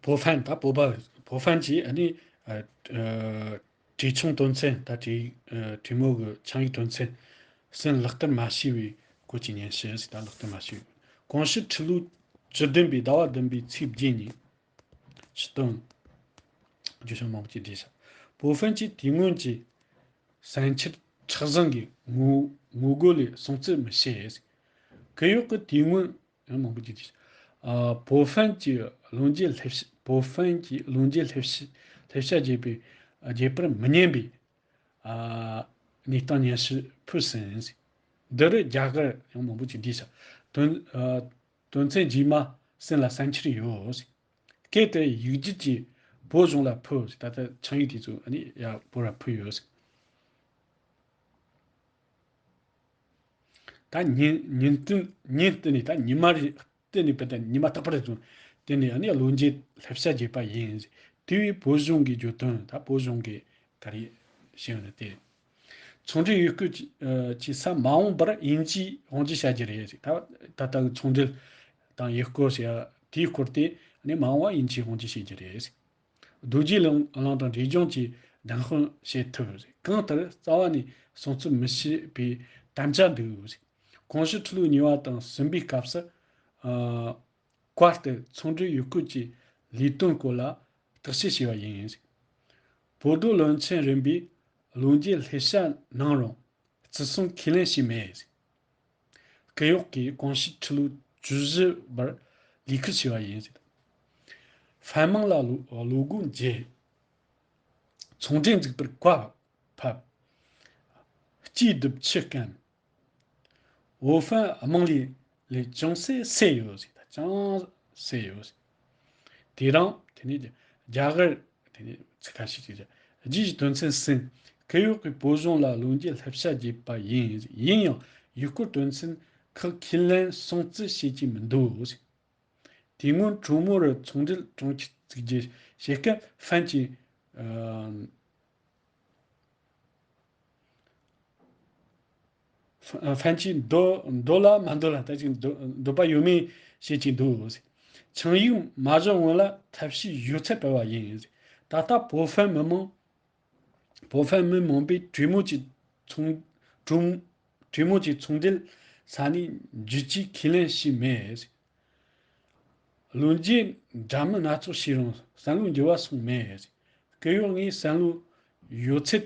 བོ་ཧྥན། ད་བོད་པ་བོ་ཧྥན་གྱིས་ཨ་ནི་ཨ་ཨ་གྲོས་ཆིངས་དོན་ཚན། ད་གྲོས་ཨ་གྲོས་མོལ་གྱི་ཆིངས་ཡིག་དོན་ཚན་གསུམ་ལག་བསྟར་མ་བྱས་པའི་སྐོར་གྱི་སྙན་ཞུ་ཟེར། ད་ལག་བསྟར་མ་བྱས་པའི། གོང་ཞུས་ཁྲི་ལོ་བཅུ་བདུན་པའི་ཟླ་བ་བདུན་པའི་ཚེས་བརྒྱད་ཉིན། ཆིག་སྟོང་། བརྗོད་བྱ་མང་པོ་ཅིག་བྲིས་ཤག་བོ་ཧྥན་གྱིས་དེ་སྔོན་གྱི་བསམ་འཆར་མཁྲེགས་བཟུང་གིས་ངོ་ངོ་རྒོལ་ལས་སྲུང་བརྩི་མི་བྱེད། གུ་ཡོག་གིས་དེ་སྔོན་ཡང་མང་པོ་ཅིག་བྲིས་ཤག་ཨ། བོ་ཧྥན་གྱིས་བློ་འགྱོད་སླེབས་ཤ་བོ་ཧྥན་གྱིས་བློ་འགྱོད་སླེབས་ཤ་སླེབས་ཤ་བརྗེད་པའི་བརྗེད་པར་མི་ཉན་པའི་ཨ་གནས་སྟངས་སྙན་ཞུ་ཕུལ་ཟིན། འདི་རུ་རྒྱ་གར་ཡང་མང་པོ་ཅིག་བྲིས་ཤག་དོན་ཨ་དོན་ཚན་རྗེས་མ་གསུམ་ལ་བསམ་འཆར་ཡོད། སྐད་དེ་ཡིག་བརྒྱུད་ཀྱིས་བོད་གཞུང་ལ་ཕུལ། ད་ལྟ་ཆིངས་ཡིག་དེ་ཚོ་ཨ་ནི་ཡ་བོད་ལ་ཕུལ་ཡོད། ད་ཉིན་ཉིན་བསྟན་ཉིན་བསྟན་ནས། ད་ཉི་མ་རེ་བསྟན་ནས། བསྟན་ནས་ཉི་མ་རྟག་པར་བཟུང་བསྟན་ནས་ཨ་ནི་བློ་འགྱོད་སླེབས་ཤ་བརྗེད་པ་ཡིན། དེ་བས་བོད་གཞུང་གི་བརྗོད་དོན། ད་བོད་གཞུང་གི་ག་རེ་བཤད་ཡོད་ན་དེ། ཚོང་འབྲེལ་ཡུལ་སྐོར་གྱི་ཨ་གྱི་ས་མ་འོངས་པར་དབྱིན་ཇིས་དབང་སྒྱུར་བྱ་རྒྱུ་རེད། ད་ད་ལྟ་གི་ཚོང་འབྲེལ་དང་ཡུལ་སྐོར་ཟེར་ཡ་དེའི་སྐོར་དེ་ནི་མ་འོངས་པ་དབྱིན་ཇིས་དབང་སྒྱུར་བྱེད་རྒྱུ་རེད། རྡོ་རྗེ་གླིང་གླིང་དང་འབྲས་ལྗོངས་ཀྱིས་བདམས་དཔང་བྱེད་ཐུབ། གང་ལྟར་རྩ་བ་ནས་སྲུང་བརྩི་མི་བྱེད་པའི་དམ་བཅའ་འདུག་གོང་ཞུས་ཁྲི་ལོ་གཉིས་པ་དང་གསུམ་པའི་སྐབས་སུ། ཨ། བཀའ་ལྟར་ཚོང་འབྲེལ་ཡུལ་སྐོར་གྱི་ལས་དོན་སྐོར་ལ་བརྟག་དཔྱད་བྱས་པ་ཡིན། བོད་དོན་བློན་ཆེན་རིམ་པས་བློ་འགྱོད་སླེབས་བྱ་གནང་རུང་བརྩི་སྲུང་ཁས་ལེན་བྱས་མེད། གུ་ཡོག་གིས་གོང་ཞུས་ཁྲི་ལོ་བཅུ་བཞི་བར་ལས་ཁུར་བྱས་པ་ཡིན། ཧྥན་དམངས་ལ་བློ་བློ་སྒོ་འབྱེད། ཚོང་འབྲེལ་འཛུགས་པར་བཀའ་ཕབ། སྐྱིད་སྡུག་ཆུ་སྐམ། བོ་ཧྥན་དམངས་ལས་ལས་ཅུང་ཟད་སེལ་ཡོད་ཟེར། ད་ཅུང་ཟད་སེལ་ཡོད་ཟེར། དེ་རིང་དེ་ནས་རྒྱ་གར་དེ་ནས་ཚིག་ཁ་ཤས་ཅིག་རྒྱུ་ཡི་དོན་ཚན་གསུམ། གུ་ཡོག་གིས་བོད་གཞུང་ལ་བློ་འགྱོད་སླེབས་བྱ་བརྗེད་པ་ཡིན། ཡིན་ཡང་ཡུལ་སྐོར་དོན་ཚན་ཁག་ཁས་ལེན་སྲུང་བརྩི་བྱེད་ཀྱི་མི་འདུག་ཟེར། དེ་སྔོན་གྲོས་མོལ་རུ་ཚོང་འབྲེལ་གྲོང་ཁྱེར་བཙུགས་རྒྱུ་བྱེད་སྐབས་ཧྥན་གྱིས་ཨ། ཧྥན་གྱིས་འདོད་འདོད་ལ་མ་འདོད་ལ་ད་ཅིག་འདོད་འདོད་པ་ཡོད་མེད་བཤད་ཀྱི་འདུག་ཆིངས་ཡིག་མ་བཞག་སྔོན་ལ་ཐབས་ཤེས་ཡོད་ཚད་སྤེལ་བ་ཡིན། ད་ ད་ལྟ་བོད་ཧྥན་མི་མང་བོད་ཧྥན་མི་མང་པོས་གྲོས་མོལ་གྱི་ཚོང་གྲོས་གྲོས་མོལ་གྱི་ཚོང་འབྲེལ་ས་ནས་འགྱུར་བཅོས་ཁས་ལེན་བྱས་མེད། བློན་རྗེས་འདྲ་མིན་སྣ་ཚོགས་བྱས་རུང་བསམ་བློ་འགྱུར་བ་སོང་མེད། སྐུ་ཡོད་ངས་བསམ་བློ་ཡོད་ཚད་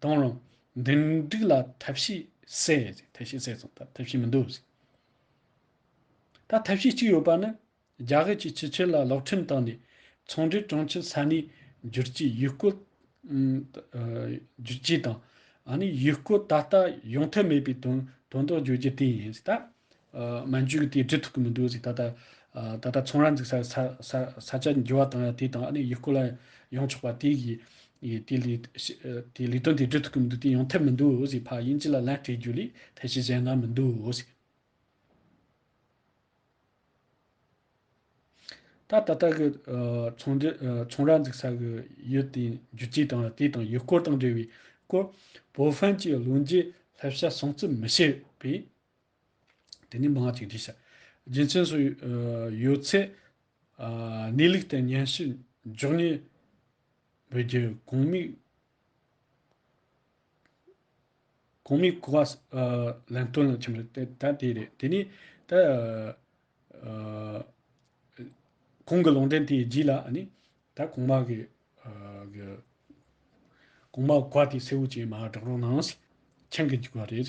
བཏང་རུང་འདེམས་སྒྲུག་ལ་ཐབས་ཤེས་བྱས། ཐབས་ཤེས་བྱས་སོང་། ད་ཐབས་ཤེས་མི་འདུག། ད་ཐབས་ཤེས་གཅིག་ཡོད་པ་ནི། རྒྱ་གར་གྱི་སྤྱི་ཁྱབ་ལ་གློག་འཕྲིན་བཏང་ནས་ཚོང་འབྲེལ་གྲོང་ཁྱེར་ས་གནས་བསྒྱུར་བཅོས་ཡུལ་སྐོར་ཨུམ་ཨ་བསྒྱུར་བཅོས་དང་ཨ་ནི་ཡུལ་སྐོར་ད་ལྟ་ཡོང་ཐབས་མེད་པའི་དོན་དོན་དག་བརྗོད་རྒྱུ་དེ་ཡིན་ཟེར། ད་ཨ་མན་ཇུ་གིས་དེ་འགྲུབ་ཐུབ་ཀྱི་མི་འདུག་ཟེར། ད་ལྟ་ཨ་ད་ལྟ་ཚོང་ར་འཛུགས་ས་ས་ས་ས་ཆ་འགྱུར་བ་བཏང་ཡ་དེ་དང་ཨ་ནི་ཡུལ་སྐོར་ལ་ཡོང་ཆོག་པ་དེ་གི་ཡི་དེ་ལས་དེ་ལས་དོན་དེ་འགྲུབ་ཐུབ་ཀྱི་མི་འདུག། དེ་ཡོང་ཐབས་མི་འདུག་ཟེར། ཕར་དབྱིན་ཇི་ལ་ལན་སྤྲད་རྒྱུ་ལས་ཐབས་ཤེས་གཞན་དག་མི་འདུག་ཟེར། ད་ད་ལྟ་གི་ཨ་ཚོང་འདི་ཨ་ཚོང་ར་འཛུགས་ས་གི་ཡུལ་དེ་བསྒྱུར་བཅོས་དང་དེ་དང་ཡུལ་སྐོར་དང་འབྲེལ་བའི་སྐོར་བོད་ཧྥན་གྱི་བློན་རྗེས་བསླབ་བྱ་སྲུང་བརྩི་མི་བྱེད་པས། དེ་ནས་མང་ཅིག་བྲིས་ཤག། རྒྱུ་མཚན་སོགས་ཨ་ཡོད་ཚད་ཨ་གནས་ལུགས་ལྟར་སྙན་ཞུ་མགྱོགས་མྱུར་འབུལ་རྒྱུ། གོང་མའི་གོང་མའི་བཀའ་ཨ་ལན་སྟོན་ལ་ཁྱིམ་རེད། དེ་ད་དེ་རེད། དེ་ནས་ད་ཨ་གོང་གི་ལུང་འདྲེན་དེའི་རྗེས་ལ་ཨ་ནི་ད་གོང་མ་གི་ཨ་གི་གོང་མ་བཀའ་དེ་གསལ་བོ་ཅིག་མར་བསྒྲགས་རོགས་གནང་ཟེར། མཁྱེན་གི་འཇུག་པ་རེད་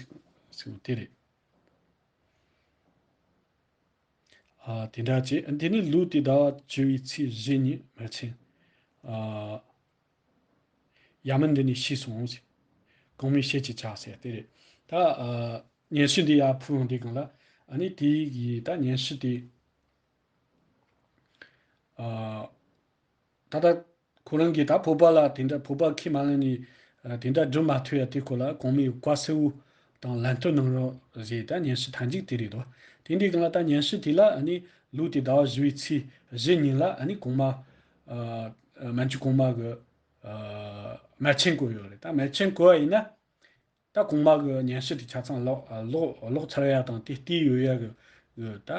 ཟེར་བ་དེ་རེད། ཨ་དེ་འདྲ་བྱས། དེ་ནས་ལོ་དེའི་ཟླ་བ་བཅུ་བའི་ཚེས་བཞི་ཉིན་མེར་ཆེན་ཨ་ཡ་མན་འདི་ནས་ཤི་སོང་ཟེར། གོང་མའི་ཞལ་གྱིས་བཅགས་ཟེར་དེ་རེད། ད་ཨ་སྙན་ཞུ་འདི་ཡར་ཕུལ་ཡོང་དུས་སྒང་ལ་ཨ་ནི་དེ་གི་ད་སྙན་ཞུ་དེ་ཨ་ད་ལྟ་ཁོ་རང་གིས་ད་བོད་པ་ལ་དེ་འདྲ་བོད་པ་ཁས་མ་ལེན་ནས་ཨ་དེ་འདྲ་སྒྲུབ་མ་ཐུབ་ཡ་དེ་སྐོར་ལ་གོང་མའི་བཀའ་གསལ་བོ་དང་ལན་སྟོན་གནང་རོགས་ཞེས་ད་སྙན་ཞུ་མཐའ་མཇུག་དེ་རེད་དོ། དེ་འདྲའི་སྒང་ལ་ད་སྙན་ཞུ་དེ་ལ་ཨ་ནི་ལོ་དེའི་ཟླ་བ་བཞི་བའི་ཚེས་བཞི་ཉིན་ལ་ཨ་ནི་གོང་མ་ཨ་ཨ་མན་ཇུ་གོང་མ་གི་ཨ་མེར་ཆེན་བསྐོས་ཡོད་རེད། ད་མེར་ཆེན་བསྐོས་པ་ཡིན་ན། ད་གོང་མ་གི་སྙན་ཞུ་དེ་ཆ་ཚང་ཀློག་ཀློག་ཀློག་ཚར་ཡ་དང་དེ་བལྟས་ཡོད་ཡ་གི་གི་ད་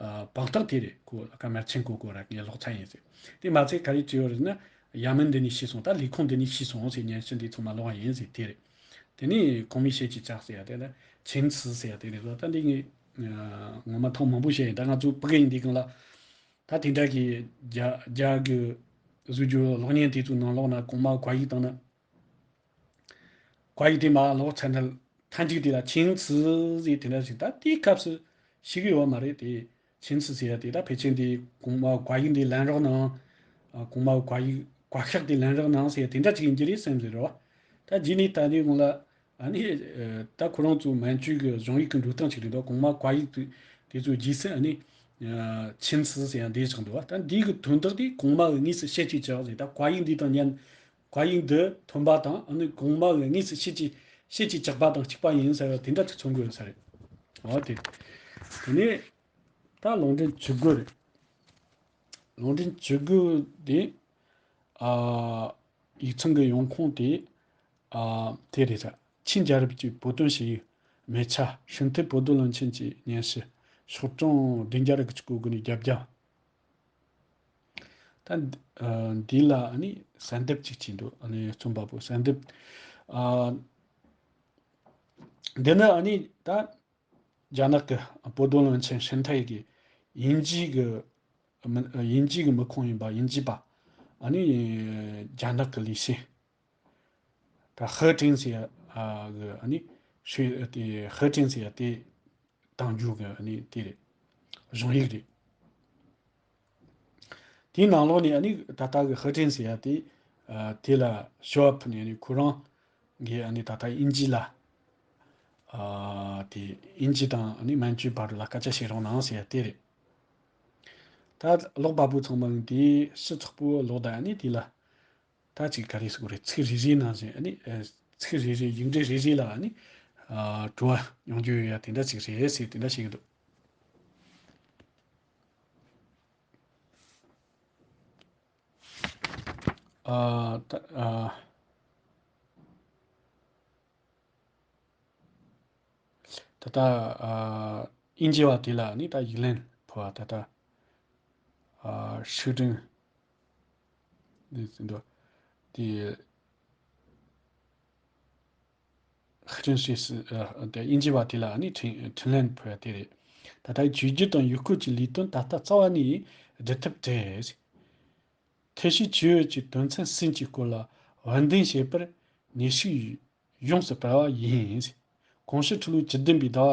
ཨ་དཔང་རྟགས་དེ་རེད། ཁོ་ཀ་མེར་ཆེན་བསྐོས་བསྐོས་ར་ངས་ཀློག་ཚར་ཡིན་ཟེར། དེ་མ་ཚད་ག་རེ་བྱས་ཡོད་རེད་ཟེར་ན། ཡ་མན་འདི་ནས་ཤི་སོང་། ད་ལས་ཁུངས་འདི་ནས་ཤི་སོང་ཟེར། སྙན་ཞུ་འདི་ཚང་མ་ཀློག་པ་ཡིན་ཟེར་དེ་རེད། དེ་ནས་གོང་མའི་ཞལ་གྱིས་བཅགས་ཟེར་ཡ་དེ་ལ་ཆེན་ཚི་ཟེར་ཡ་དེ་རེད་དོ། ད་འདི་ངས་ཨ་ངོ་མ་ཐེངས་མང་པོ་བཤད་ཡིན། ད་ང་ཚོ་ཕ་གི་ཡིན་དུས་སྒང་ལ་ད་དེ་འདྲ་གི་རྒྱ་རྒྱ་གི་བཟོ་རྒྱུ་གློག་བརྙན་དེ་ཚོ་ནང་ལོགས་ན་གོང་མ་བཀའ་ཡིག་བཏང་ན། བཀའ་ཡིག་དེ་མར་ཀློག་ཚར་ན་མཐའ་མཇུག་དེ་ལ་ཆེན་ཚི་ཟེར་དེ་འདྲ་ཞིག་ད་དེའི་སྐབས་སུ་ཤེས་ཀྱི་ཡོད་མ་རེད་དེ། ཆེན་ཚི་ཟེར་ཡ་དེ་ད་ཕལ་ཆེར་དེ་གོང་མ་བཀའ་ཡིག་འདི་ལེན་རོགས་གནང་། ཨ་གོང་མ་བཀའ་ཡིག་བཀའ་ཤག་དེ་ལེན་རོགས་གནང་ཟེར་ཡ་དེ་འདྲ་ཅིག་ཡིན་གྱི་རེད་བསམ་ཟེར་རོ། ད་རྗེས་ནས་ད་ནི་གོང་ལ་ཨ་ནི་ཨ་ད་ཁོ་རང་ཚོ་མན་ཇུ་གི་གཞུང་ཡིག་གི་འགྲོ་སྟངས་ཅིག་རེད་དོ། གོང་མ་བཀའ་ཡིག་དེ་དེ་ཚོ་རྗེས་སུ་ཨ་ནི་ཨ་ཆེན་ཚི་ཟེར་ཡ་འདི་བཞག་འདུག་བ། ད་འདི་གི་དོན་དག་དེ་གོང་མ་གི་དངོས་སུ་ཞལ་གྱིས་བཅགས་ཟེར། ད་བཀའ་ཡིག་འདི་དང་མཉམ། བཀའ་ཡིག་འདི་ཐོན་པ་དང་ཨ་ནི་གོང་མ་གི་དངོས་སུ་ཞལ་གྱིས་ཞལ་གྱིས་བཅགས་པ་དང་གཅིག་པ་ཡིན་ཟེར་བ་དེ་འདྲ་ཅིག་མཚོན་དགོས་ས་རེད། འོ་དེ། དེ་ནས་ད་ལུང་འདྲེན་བཅུ་དགུ་རེད། ལུང་འདྲེན་བཅུ་དགུ་དེ་ཨ་ཡིག་ཚང་གི་ཡོང་ཁུངས་དེ་ཨ་དེ་རེད་ཟེར། ཆིན་རྒྱལ་རབས་ཀྱི་བོད་དོན་ཞུ་ཡིག་མེ་ཆ། ཧྲིན་ཐེ་བོད་དོན་བློན་ཆེན་གྱི་སྙན་ཞུ། ཤོག་གྲངས་བདུན་བརྒྱ་རེ་གཅིག་གོ་དགུ་ནས་བརྒྱད་བརྒྱ། ད་འདི་ཨ་འདི་ལ་ཨ་ནི་གསལ་འདེབས་ཅིག་བྱས་འདུག། ཨ་ནི་རྩོམ་པ་པོ་གསལ་འདེབས། ཨ་འདི་ནི་ཨ་ནི་ད་རྒྱ་ནག་གི་བོད་དོན་བློན་ཆེན་ཧྲིན་ཐའེ་གི་དབྱིན་ཇི་གི་མི་དབྱིན་ཇི་གི་མི་ཁུངས་ཡིན་པ། དབྱིན་ཇི་པ། ཨ་ནི་རྒྱ་ནག་གི་ལས་བྱེད། ད་ཧེ་ཀྲེང་ཟེར་ཡ་ཨ་གི་ཨ་ནི་ཧྲི་དེ་ཧེ་ཀྲེང་ཟེར་ཡ་དེ་བཏང་རྒྱུ་གི་ཨ་ནི་དེ་རེད། གཞུང་ཡིག་རེད། དེའི་ནང་ལོགས་ནས་ཨ་ནི་ད་ལྟ་གི་ཧེ་ཀྲེང་ཟེར་ཡ་དེ་ཨ་དེ་ལ་ཞུ་བ་ཕུལ་ནས་ཨ་ནི་ཁོ་རང་གིས་ཨ་ནི་ད་ལྟ་དབྱིན་ཇི་ལ་ཨ་དེ་དབྱིན་ཇི་དང་ཨ་ནི་མན་ཇུའི་བར་ལ་སྐད་ཆ་བཤད་རོགས་གནང་ཟེར་ཡ་དེ་རེད། ད་ཀློག་པ་པོ་ཚང་མ་དེ་ཕྱི་ཚོགས་པོ་ཀློག་ད་ཨ་ནི་དེ་ལ། ད་ཅིག་ག་རེ་ཟེར་དགོས་རེད། ཚིག་རེ་རེའི་ནང་བཞིན་ཨ་ནི་ཨ་ཚིག་རེ་རེ་ཡིག་འབྲུ་རེ་རེ་ལ་ཨ་ནི་ཨ་དྲི་བ་ཡོང་རྒྱུ་ཡོད་ཡ་དེ་འདྲ་ཅིག་རེད་ཟེར་དེ་འདྲ་བཤད་ཀྱི་འདུག། ཨ་ད་ཨ། ད་ལྟ་ཨ་དབྱིན་ཇི་བ་དེ་ལ་ནི་ད་ཡིག་ལན་ཕུལ་བ། ད་ལྟ་ཨ་ཧྲི་ཀྲིན་འདི་ཟིན་འདུག། དེ། ཧྲིན་ཧྲི་སི་ཨ་དེ་དབྱིན་ཇི་བ་དེ་ལ་ནི་འཕྲིན་འཕྲིན་ལན་ཕུལ་བ་དེ་རེད། ད་ལྟའི་བཅོས་བསྒྱུར་དང་ཡུལ་སྐོར་གྱི་ལས་དོན་ད་ལྟ་རྩ་བ་ནས་སྒྲུབ་ཐབས་བྲལ། ཐེ་ཤི་ཆུ་ཡོད་ཀྱི་དོན་ཚན་གསུམ་གྱི་སྐོར་ལ་བར་འདུམ་བྱེད་པར་གནས་ཤིག་ཡོངས་སུ་སྤར་བ་ཡིན། གོང་ཞུས་ཁྲི་ལོ་བཅུ་བདུན་པའི་ཟླ་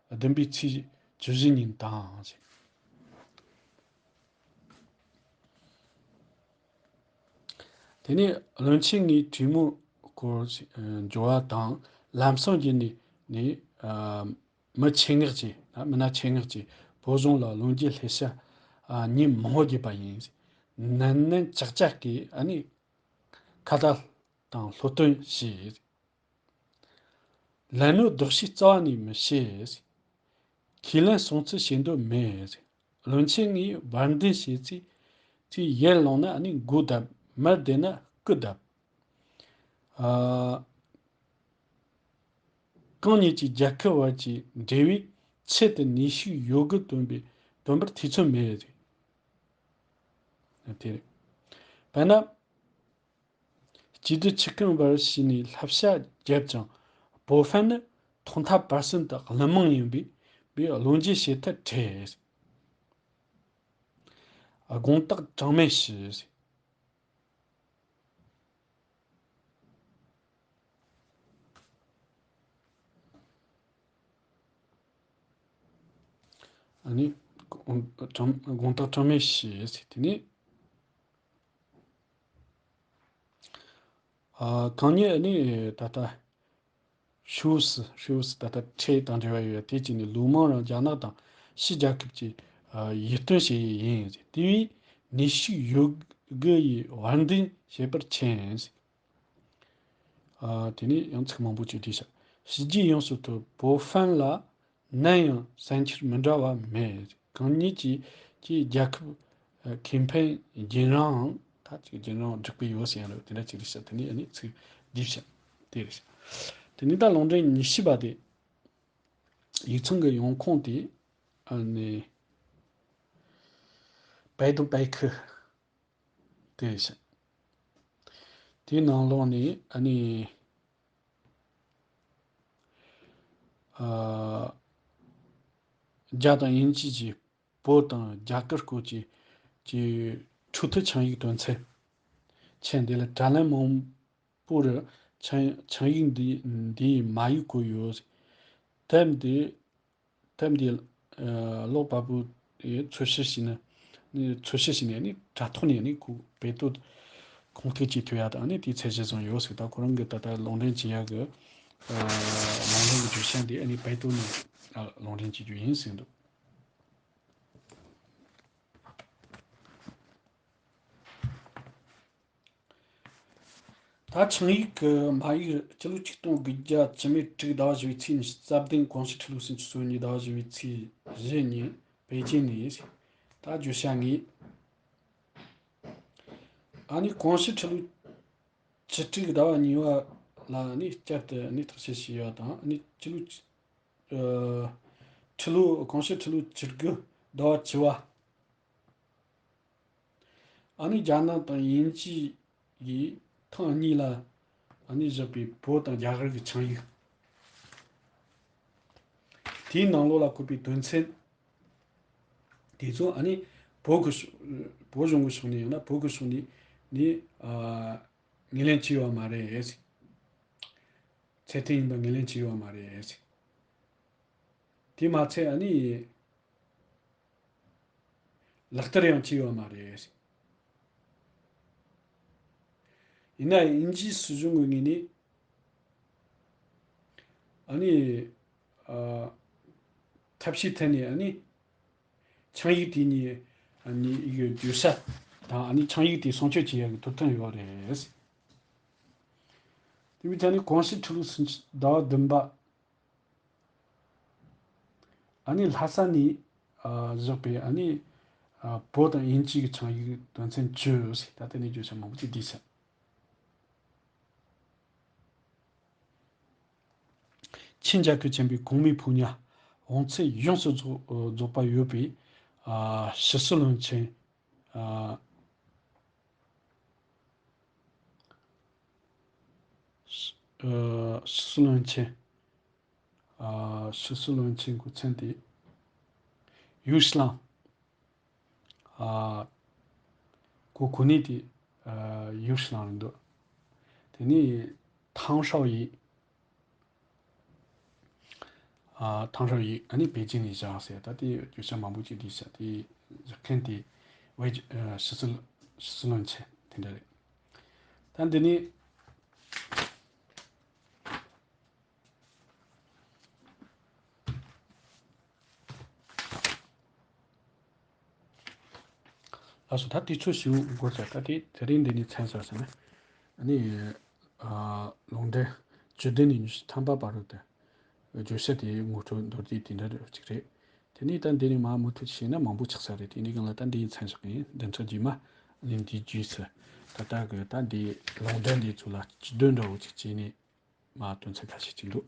བ་བདུན་པའི་ཚེས་བཅུ་བཞི་ཉིན་དང་། དེ་ནས་བློན་ཆེན་ངའི་གྲོས་མོལ་སྐོར་འབྱོར་བ་དང་ལམ་སང་བརྒྱུད་ནས་ནས་མི་ཆེད་མངགས་ཀྱིས་མི་སྣ་ཆེད་མངགས་ཀྱིས་བོད་གཞུང་ལ་ལོ་རྒྱུས་ལྷད་བྱ་ཉིན་མང་བོ་བརྒྱབ་པ་ཡིན། ནན་ནན་ཅག་ཅག་གིས་ཨ་ནི་ཁ་ཏ་དང་སློབ་སྟོན་བྱས། ལན་ནོ་ལྡོག་ཤེས་རྩ་བ་ནས་མི་ཤེས། ཁས་ལེན་སྲུང་བརྩི་བྱེད་འདོད་མེད། བློན་ཆེན་ངས་བར་འདུམ་བྱས་ཚེ་ཚེ་ཡར་ལངས་ན་ཨ་ནི་མགོ་བརྡབ། མར་བསྡད་ན་སྐུ་བརྡབ། ཨ། གང་ཉིད་ཀྱི་རྒྱལ་ཁབ་བར་གྱི་འབྲེལ་བའི་ཆེད་དུ་ནུས་ཤུགས་ཡོད་དགུ་བཏོན་པའི་བཏོན་པར་ཐེ་ཚོམ་མེད། དེ་རེད། དཔེར་ན། སྐྱིད་སྡུག་ཆུ་རྐང་བར་ཕྱིན་ནས་བསླབ་བྱ་བརྒྱབ་ཀྱང་། པོ་ཧྥན་ནི་ཐོག་མཐའ་བར་གསུམ་དུ་བླུན་རྨོངས་ཡིན་པས། པས་བློ་འགྱོད་བྱེད་ཐབས་བྲལ། དགོངས་དག་གྲངས་མེད་ཞུ། ཨ་ནི་དགོངས་དག་གྲངས་མེད་ཞུ། དེ་ནས། ཨ། གང་ཉིད་ནི་ད་ལྟ་ཧྲིའུ་སི་ཧྲིའུ་སི་ད་ལྟ་ཁྲལ་དང་འབྲེལ་བ་ཡོད་པ་དེ་གཅིག་ནི་ལུང་མང་རང་རྒྱ་ནག་དང་ཕྱི་རྒྱལ་ཁབ་ཀྱི་ཡིད་རྟོན་བྱེད་ཡུལ་ཡིན། དེ་བས་ནུས་ཤུགས་ཡོད་དགུ་ཡིས་བར་འདུམ་བྱེད་པར་མཁྱེན། ཨ། དེ་ནས་ཡང་ཚིག་མང་པོ་ཅིག་བྲིས་ཤག་ཕྱི་རྒྱལ་ཡོངས་སུ་ཐོབ་པོ་ཧྥན་ལ། ནམ་ཡང་བསམ་འཆར་མི་འདྲ་བ་མེད། གང་ཉིད་ཀྱི་ཀྱི་རྒྱལ་ཁབ་ཁེ་ཕན་རྒྱུན་རིང་ད་ཅིག་རྒྱུན་རིང་སྒྲུབ་ཀྱི་ཡོད་ཟེར་ཡང་རེད། དེ་འདྲ་ཅིག་རེད་ཤག་དེ་ནས་ཨ་ནི་ཚིག་བསྡུས་ཤག་དེ་རེད་ཤག་དེ་ནས་ད་ལུང་འདྲེན་ཉི་ཤུ་པ་དེ་ཡིག་ཚང་གི་ཡོང་ཁུངས་དེ་ཨ་ནི་པའེ་ཏུ་པའེ་ཁི་དེ་རེད་ཤག་དེའི་ནང་ལོགས་ནས་ཨ་ནི། ཨ། རྒྱ་དང་དབྱིན་ཇི་བཅས་བོད་དང་རྒྱ་གར་སྐོར་གྱི་གྱི་འཕྲོད་བསྟེན་ཆིངས་ཡིག་དོན་ཚན་ཆེན་འདི་ལ་དྲ་ལམ་མང་པོ་རུ་ཆིངས་ཆིངས་ཡིག་འདི་འདིའི་མ་ཡིག་བཀོད་ཡོད། དེབ་འདི་དེབ་འདི་ཀློག་པ་པོ་ཡིས་འཚོལ་ཞིབ་བྱས་ན་ནི་འཚོལ་ཞིབ་བྱས་ནས་ནི་དྲ་ཐོག་ནས་ནི་ཁོ་བེད་སྤྱོད་ཁུངས་ཐེག་བྱེད་ཐུབ་ཡ་དང་ནི་དེའི་ཚད་གཞི་བཟུང་ཡོད་ཟེར། ད་ཁོ་རང་གི་ད་ལྟ་ལུང་འདྲེན་བྱེད་ཡ་གི་ལུང་འདྲེན་གྱི་བརྗོད་བྱ་འདི་ནི་བེད་སྤྱོད་ནས་ལུང་འདྲེན་བྱེད་རྒྱུ་ཡིན་ཟེར་འདུག་ད་ཆིངས་ཡིག་གི་མ་ཡིག་སྤྱི་ལོ་ཆིག་སྟོང་དགུ་བརྒྱ་བཅུ་མེད་དྲུག་ཟླ་བ་བཞི་པའི་ཚེས་ཉི་ཤུ་རྩ་བདུན། གོང་ཞུས་ཁྲི་ལོ་སུམ་ཅུ་སོ་གཉིས་ཟླ་བ་བཞི་པའི་ཚེས་བཞི་ཉིན་པེ་ཅིན་ནས། ད་བརྗོད་བྱ་ངེས། ཨ་ནི་གོང་ཞུས་ཁྲི་ལོ་བཅུ་དྲུག་ཟླ་བ་གཉིས་པ་ལ་ནི་བསྐྱར་དུ་ནི་བརྟག་དཔྱད་བྱས་ཡོད་དང་། ཨ་ནི་སྤྱི་ལོ་ཨ་ཁྲི་ལོ་གོང་ཞུས་ཁྲི་ལོ་བཅུ་དགུ་ཟླ་བ་བཅུ་པ། ཨ་ནི་རྒྱ་ནག་དང་དབྱིན་ཇི་ཡིས་ཐེངས་གཉིས་ལ་ཨ་ནི་བཞག་པའི་བོད་དང་རྒྱ་གར་གྱི་ཆིངས་ཡིག་དེའི་ནང་ལོགས་ལ་བཀོད་པའི་དོན་ཚན་དེ་ཚོ་ཨ་ནི་བོད་ཀྱི་ཕྱོགས་བོད་གཞུང་གི་ཕྱོགས་ནས་ཡིན་ན་བོད་ཀྱི་ཕྱོགས་ནས་ནི་ཨ་ངོས་ལེན་བྱས་ཡོད་མ་རེད། ཚད་ལྡན་ཡིན་པ་ངོས་ལེན་བྱས་ཡོད་མ་རེད། དེ་མ་ཚད་ཨ་ནི། ལག་བསྟར་ཡང་བྱས་ཡོད་མ་རེད། ཡིན་ན་དབྱིན་ཇིའི་སྲིད་གཞུང་གི་ངོས་ནས་ཨ་ནི། ཨ། ཐབས་ཤེས་ཐད་ནས་ཨ་ནི། ཆིངས་ཡིག་དེ་གཉིས་ཨ་ནི་ཡི་གེ་བརྗོད་བྱ་དང་ཨ་ནི་ཆིངས་ཡིག་དེ་སྲུང་སྐྱོབ་བྱེད་ཡག་གི་ཐུབ་ཐང་ཡོད་རེད། དེ་བས་ད་ནི་གོང་ཞུས་ཁྲི་ལོ་སུམ་ཅུ་ཟླ་བ་བདུན་པ། ཨ་ནི་ལྷ་ས་ནས་ཨ་བཞག་པའི་ཨ་ནི་ཨ་བོད་དང་དབྱིན་ཇི་གི་ཆིངས་ཡིག་དོན་ཚན་བཅུ་ཟེར། ད་ལྟ་ནས་བརྗོད་བྱ་མང་པོ་ཅིག་བསྡུས་ཚར། ཆིན་རྒྱལ་ཁབ་ཆེན་པོའི་གོང་མའི་ཕོ་ཉ་འོང་ཚད་ཡོངས་སུ་རྫོགས་རྫོགས་པ་ཡོད་པའི་ཨ་ཕྱི་སྲིད་བློན་ཆེན་ཨ། ཨ་ཕྱི་སྲིད་བློན་ཆེན། ཨ་ཕྱི་སྲིད་བློན་ཆེན་གྱི་མཚན་དེ་ཡུས་ལང་། ཨ་གོ་གོ་གནས་དེ་ཨ་ཡུས་ལང་རེད་འདུག་དེ་ནས་ཐང་ཧྲའོ་ཡི། ཨ་ཐང་ཧྲའོ་ཡི་ཨ་ནི་པེ་ཅིན་ནས་བཞག་ཟེར། ད་དེ་བརྗོད་བྱ་མང་པོ་ཅིག་འདུག་ས། དེ་བཞག་མཁན་དེ་ཝེ་ཨ་ཕྱི་སྲིད་ཕྱི་སྲིད་བློན་ཆེན་དེ་འདྲ་རེད། ད་འདི་ནས། ལགས་སོ། ད་དུས་ཚོད་ཞིག་འགོར་ཚར། ད་དེ་དེ་རིང་འདི་ནས་མཚམས་བཞག་ཟེར་ན། ཨ་ནི་ཨ་ལུང་འདྲེན་བཅུ་བདུན་ནས་ཉི་ཤུ་ཐམ་པ་བར་དུ་དེ་བརྗོད་བྱ་དེའི་ངོ་སྤྲོད་མདོར་བསྡུས་དེ་འདྲ་རེད་ཅིག་རེད། དེ་ནས་ད་འདི་ནས་མར་མུ་མཐུད་བྱས་ན་མང་པོ་ཆགས་ས་རེད། དེ་འདྲའི་སྒང་ལ་ད་འདི་ཡིན་མཚམས་བཞག་ཡིན། བདུན་ཕྲག་རྗེས་མ་ཨ་ནི་འདིའི་རྗེས་སུ་ད་ལྟ་གི་ད་འདི་ལུང་འདྲེན་འདི་ཚོ་ལ་བཅུད་དོན་འདྲ་བོ་ཅིག་བྱས་ནས། མ་དོན་ཚན་ཁ་ཤས་ཅིག་འདུག་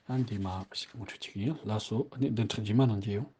ཨ་འདི་མ་ཞིག་ངོ་སྤྲོད་བྱེད་ཀྱི་ཡིན། ལགས་སོ། ཨ་ནི་བདུན་ཕྲག་རྗེས་མ་ནང་མཇལ་ཡོང་།